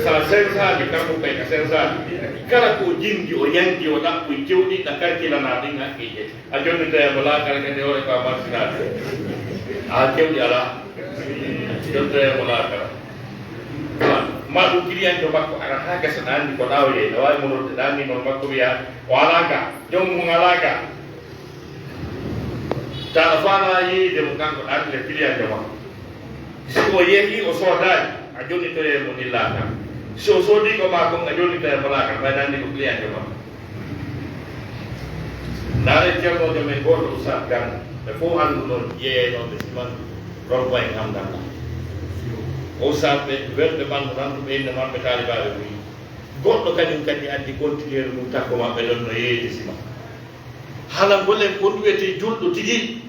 Sa sensaani, kanko kay ka sensaani. Kala ko o jimdi, o yanki, o ɗaɓɓoy kewɗi, na karkilana ɗin hakkiije. A jonnitoya mo laakara kadi, hoore ko a marsinaade. A kewɗi alaa. Jonnitoya mo laakara. Ma ɗum kiliyanjo makko ara haa gasa, na anndi ko ɗaawde, na waawi mo nodde, na anndi noon makko wiya, o alaa ka, joom mum alaa ka. Tawa faala yeeyde mo kanko ɗaanile kiliyanjo makko. Si o yehi, o soodaani, a jonnitoye mo ni laakara. Si o soodii ko maa kon, a jonnitoye mo laakara, ɓay nanndi ko kiliyanjo makko. Ndaare ceernoojo men gooto, Oustaz Gana, ɓe fof anndu noon, yeeyaynooɓe siman, ronko en hamdalla. O Oustaz ɓe, welɓe ɓanndu, nanduɓe innde maɓɓe, taalibaaɓe buy. Goɗɗo kañum kadi addi kontineer mum takko maɓɓe ɗon no yeeyde siman. Hala ngolen ko ɗum wiyetee julɗo tigi.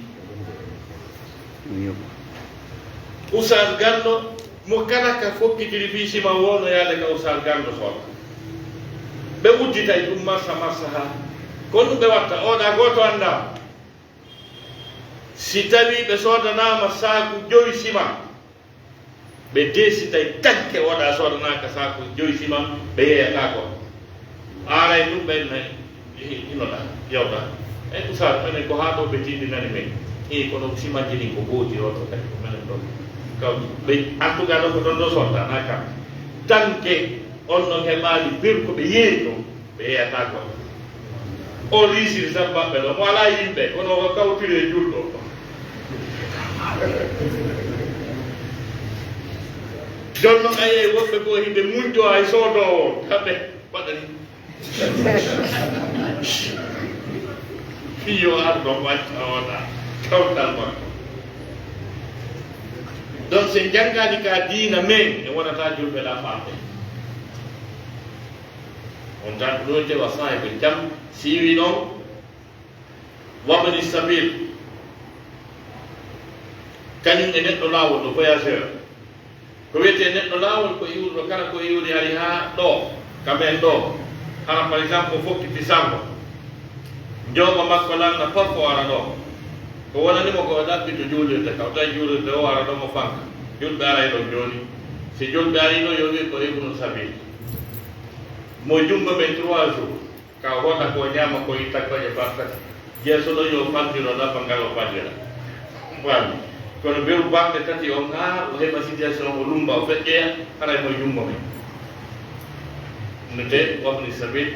Usal Ganndo, mo kala ka fokkitiri fii sima woo no yaade ka Usal Ganndo sooda. Ɓe udditay ɗum marsa marsa haa. Ko ɗum ɓe watta, oɗa gooto anndaa. Si tawii ɓe soodanaama saaku jowi sima, ɓe deesitay tanke oɗa soodanaaka saaku jowi sima, ɓe yeeyataako. Aaray ɗum ɓen nay, inoɗa, yawɗa. Ey, Usal, menen ko haa ɗoo ɓe tiiɗinani men. Ey, kono simanji ɗin ko gooti, oo to kadi ko menen ɗoo. Kaw ɓe, en tout cas, ɗoo ko ɗon ɗoo sotta, na kam. Tanke on ɗon heɓaali bir ko ɓe yeeyi ɗon, ɓe yeeyataako. O riisiri tan maɓɓe ɗon, o alaa yimɓe, kono o kawtiri e julɗo. Jooni non, a yiyay woɓɓe goo, hiɓe muñƴo hay soodoowo, kamɓe waɗani. Fii yo ar ɗon wacca oɗa kawtal makko. Donc, si en janngaani ka diina men, en wonata julɓe ɗa faamde. On tan ɗo tewa saahibu jam, si wi ɗon, wabni sabil, kañum e neɗɗo laawol, ɗo voyageur. Ko wiyetee neɗɗo laawol, ko iwruɗo, kala ko iwri ari haa ɗo, ka men ɗo. Hara, par exemple, o fokkiti Sarba. Njooɓa makko lanna fof o ara ɗo. Ko wonani mo ko o ɗaɓɓi to juulirde ka, o tawi juulirde o ara ɗo mo fanka. Julɓe aray ɗon jooni. Si julɓe ari ɗo, yo wiy ko Ibnu Sabil. Mo junngo men trois jours. Ka o hoota ko ñaama ko itta koƴe par tati. Jeeso ɗo yo falliro ɗaɓɓa ngal o fallira. Faami. Kono beru balɗe tati on haa o heɓa situation o lumba o feƴƴoya haray mo junngo men. Nete wabni sabil.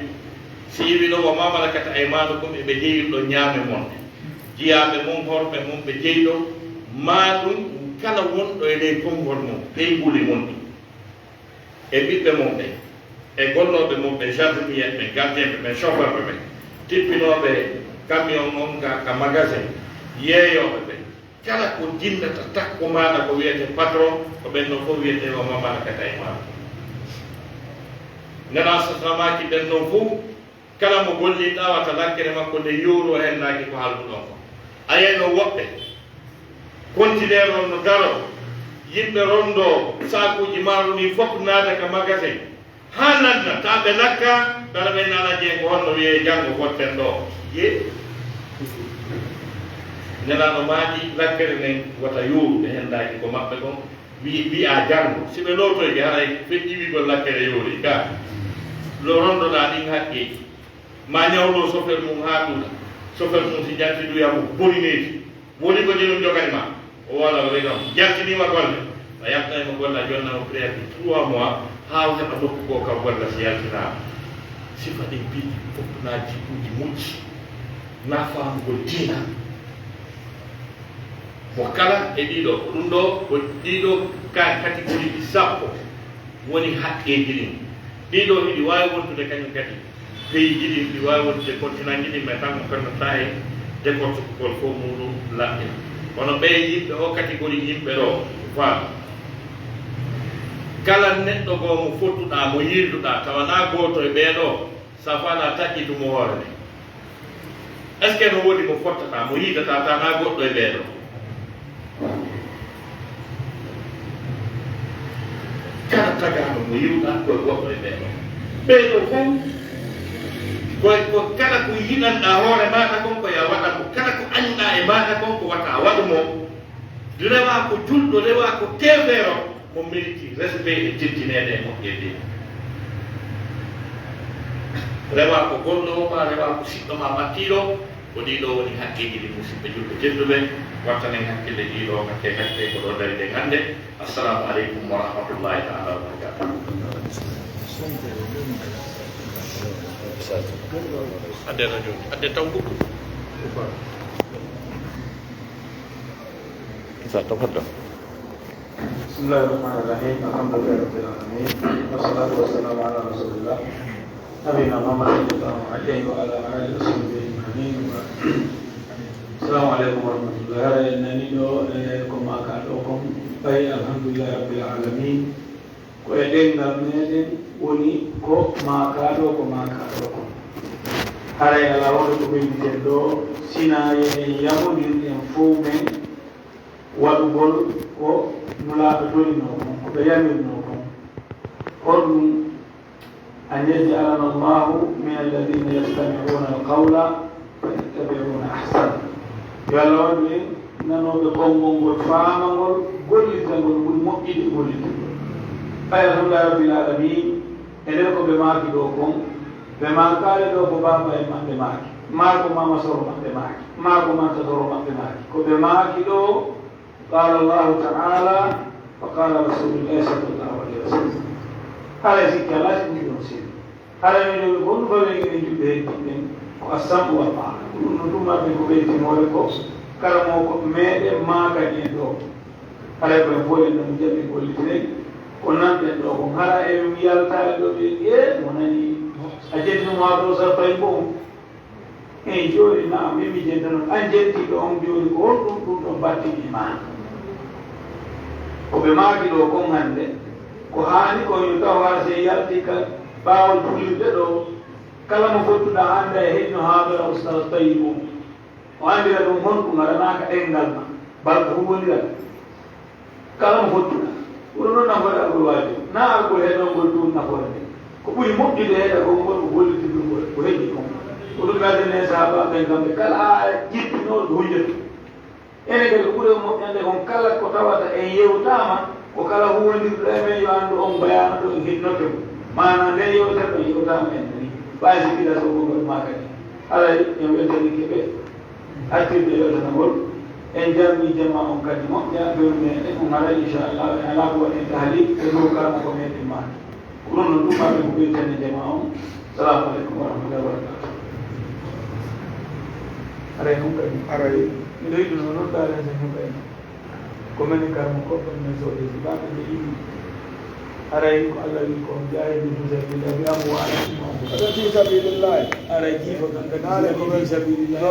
Si iwi ɗo wa ma malakat aymanukum e ɓe jeyirɗo ñaame mon. Jiyaaɓe mon, horɓe mon ɓe jeyɗo, maa ɗum kala wonɗo e ley konngol mon, ley nguli mon ɗi. E ɓiɓɓe mon ɓen, e gollooɓe mon ɓen, jardinier ɓen, gardien ɓe ɓen, chauffeur ɓe ɓen, tippinooɓe camion on ka, ka magasin, yeeyooɓe ɓen, kala ko jinnata takko maaɗa ko wiyetee patron, ko ɓen ɗon fof wiyetee wa ma malakat aymanukum. Nana sasamaaki ɓen ɗon fof, kala mo golliɗaa wata lakkere makko nde yowru o hennaaki ko haalduɗon ko. A yiyayno woɓɓe kontineer on no daro, yimɓe rondoo saakuuji maaro ɗin fof naata ka magasin, haa lanna, taa ɓe lakka, kala ɓe nana jeen ko honno wiyee janngo fotten ɗo. Ye? Nelaaɗo maaki lakkere nden wata yowru ɓe hennaaki ko maɓɓe kon, wi-, wi'a janngo. Si ɓe lootoyke, haray feƴƴi wi'gol lakkere yowri. Ka lo rondoɗaa ɗin haqqeeji. Ma ñawlo chauffeur mum haa ɗuuɗa. Chauffeur mum si jalti duya mo boni neefi. Woni ko jeyum jogani ma. O wala o rega mo. Jaltiniima golle. A yaltay mo golle, a jonna mo préavis trois mois. Haa o heɓa nokku goo ka golla si yaltinaama. Sifa ɗin piiji fof na jikkuuji moƴƴi. Na faamugol diina. Mo kala e ɗiɗo, ko ɗum ɗo, ko ɗiɗo ka catégorie ɗi sappo woni haqqeeji ɗin. Ɗiɗo hiɗi waawi wontude kañum kadi. Peyiiji ɗin ɗi waawi wontude continentji ɗin, mais tan mo permettaa e décortiquegol fof muuɗum laɓɓina. Kono ɓee yimɓe, o catégorie yimɓe ɗo, faam. Kala neɗɗo goo mo fottuɗaa, mo yiilduɗaa, tawa na gooto e ɓee ɗo, sa faala taƴƴitu mo hoore nde. Est-ce que no woodi mo fottataa, mo yiidataa, taa na goɗɗo e ɓee ɗo? Kala tagaaɗo mo yiwɗaa, ko e goɗɗo e ɓee ɗo. Ɓee ɗo fof, ko, ko kala ko yiɗanɗaa hoore maaɗa kon, ko yo a waɗa mo. Kala ko añuɗaa e maaɗa kon, ko wata a waɗu mo. Rewaa ko julɗo, rewaa ko keefeero, mo mériti respect e teddineede e moƴƴeede. Rewaa ko golloowo ma, rewaa ko siɗɗo ma ɓattiiɗo, ko ɗii ɗoo woni haqqeeji ɗi, musidɓe julɓe tedduɓe, wattanen hakkille ɗii ɗoo hakke, hakke ko ɗoo dari ɗen hannde. Assalamu aleykum wa rahmatullahi taala wa barakatuh. Adde radio, adde taw ɗum. Sa tafadda. بسم الله الرحمن الرحيم. الحمد لله رب العالمين. والصلاة والسلام على رسول الله. نبينا محمد صلى الله عليه وعلى آله وصحبه أجمعين. السلام عليكم ورحمة الله. Hara en nani ɗo, e ko maaka ɗo kon, ɓay alhamdulillahi rabbil alamin. Ko e ɗemngal meɗen woni ko maaka ɗo, ko maaka ɗo kon. Haray alaa wonde ko ɓeyditen ɗo, sinaa yo en yamondir en fow men, Waɗugol ko Nulaaɗo torinoo kon, ko ɓe yamirnoo kon. Honɗum? أن يجعلنا الله من الذين يستمعون القول فيتبعون أحسنه. Yo Allah waɗu en nanooɓe konngol ngol, faamangol, gollitangol ɓuri moƴƴude gollitugol. Ɓay Alhamdulillahi Rabbil Aalamiin, e nder ko ɓe maaki ɗoo kon, ɓe maakaali ɗoo ko baaba en maɓɓe maaki, maa ko maama soro maɓɓe maaki, maa ko manta soro maɓɓe maaki. Ko ɓe maaki ɗoo, قال الله تعالى وقال رسول الله صلى الله عليه وسلم. Haray sikke alaa si ɗum ɗon seni. Haray min ɗon wondu bawe ngen juɓɓe heddiɓɓen ko assam'u wal ta'a. Ko ɗum no ɗum maɓɓe ko ɓeyditinoore ko kala mo ko meɗen maakani en ɗoo. Haray ko en fof en ɗon jaɓi gollitiren ko nanɗen ɗoo kon. Hara e min yaltaade ɗoo ɓe e mo nani a jeddino mo a ɗoo sar fay mbo. Eey, jooni naam, min mi jentano, aan jentiiɗo on jooni, ko honɗum ɗum ɗon battini ma? Ko ɓe maaki ɗoo kon hannde, ko haani kon yo taw haa sey yalti ka ɓaawo juulirde ɗoo, kala mo fottuɗaa annda e heɗino haadara Ustaas Tayyibu. O anndira ɗum honɗum aranaaka ɗemngal ma, bal ko huuwondiral. Kala mo fottuɗaa, wuro noon nafoore argol waajoo, naa argol heɗongol ɗum nafoore nden. Ko ɓuri moƴƴude heɗagol ngol ko gollitirgol ko heƴi kon. Ko ɗum waɗi enen sahaabaaɓe ɓen kamɓe kala haa jippinoo ɓe huñjoto. Enen kadi ko ɓuri moƴƴande kon kala ko tawata en yewtaama, ko kala huuwondirɗo e men yo anndu on bayaanu ɗo en heɗinoto mo. Maanaa nden yewtere ɗon yewtaama en nani. Ɓay si gila so gongol maa kadi. Haray en weltanike ɓe. Artirde yewtere ngol, en jarni jamaa on kadi moƴƴa, bewnu meɗen on haray, inchallah, en alaa ko waɗen tahliq, e dow kala ko meɗen maaki. Ko ɗum no ɗum maɓɓe ko ɓeytande jamaa on. Salamu aleykum wa rahmatullahi wa barakatuh. Haray noon kadi. Haray. Miɗo yiɗuno noon daaren sen heɓa en. Ko men e karmo ko ɗon men soodee si ɓaaɓe ɓe yiɗi. Haray ko Allah wi ko on jaahidu fi sabilillah bi amwalikum wa anfusikum. Fi sabilillah. Haray jiifo kan kadi. Haray ko fi sabilillah.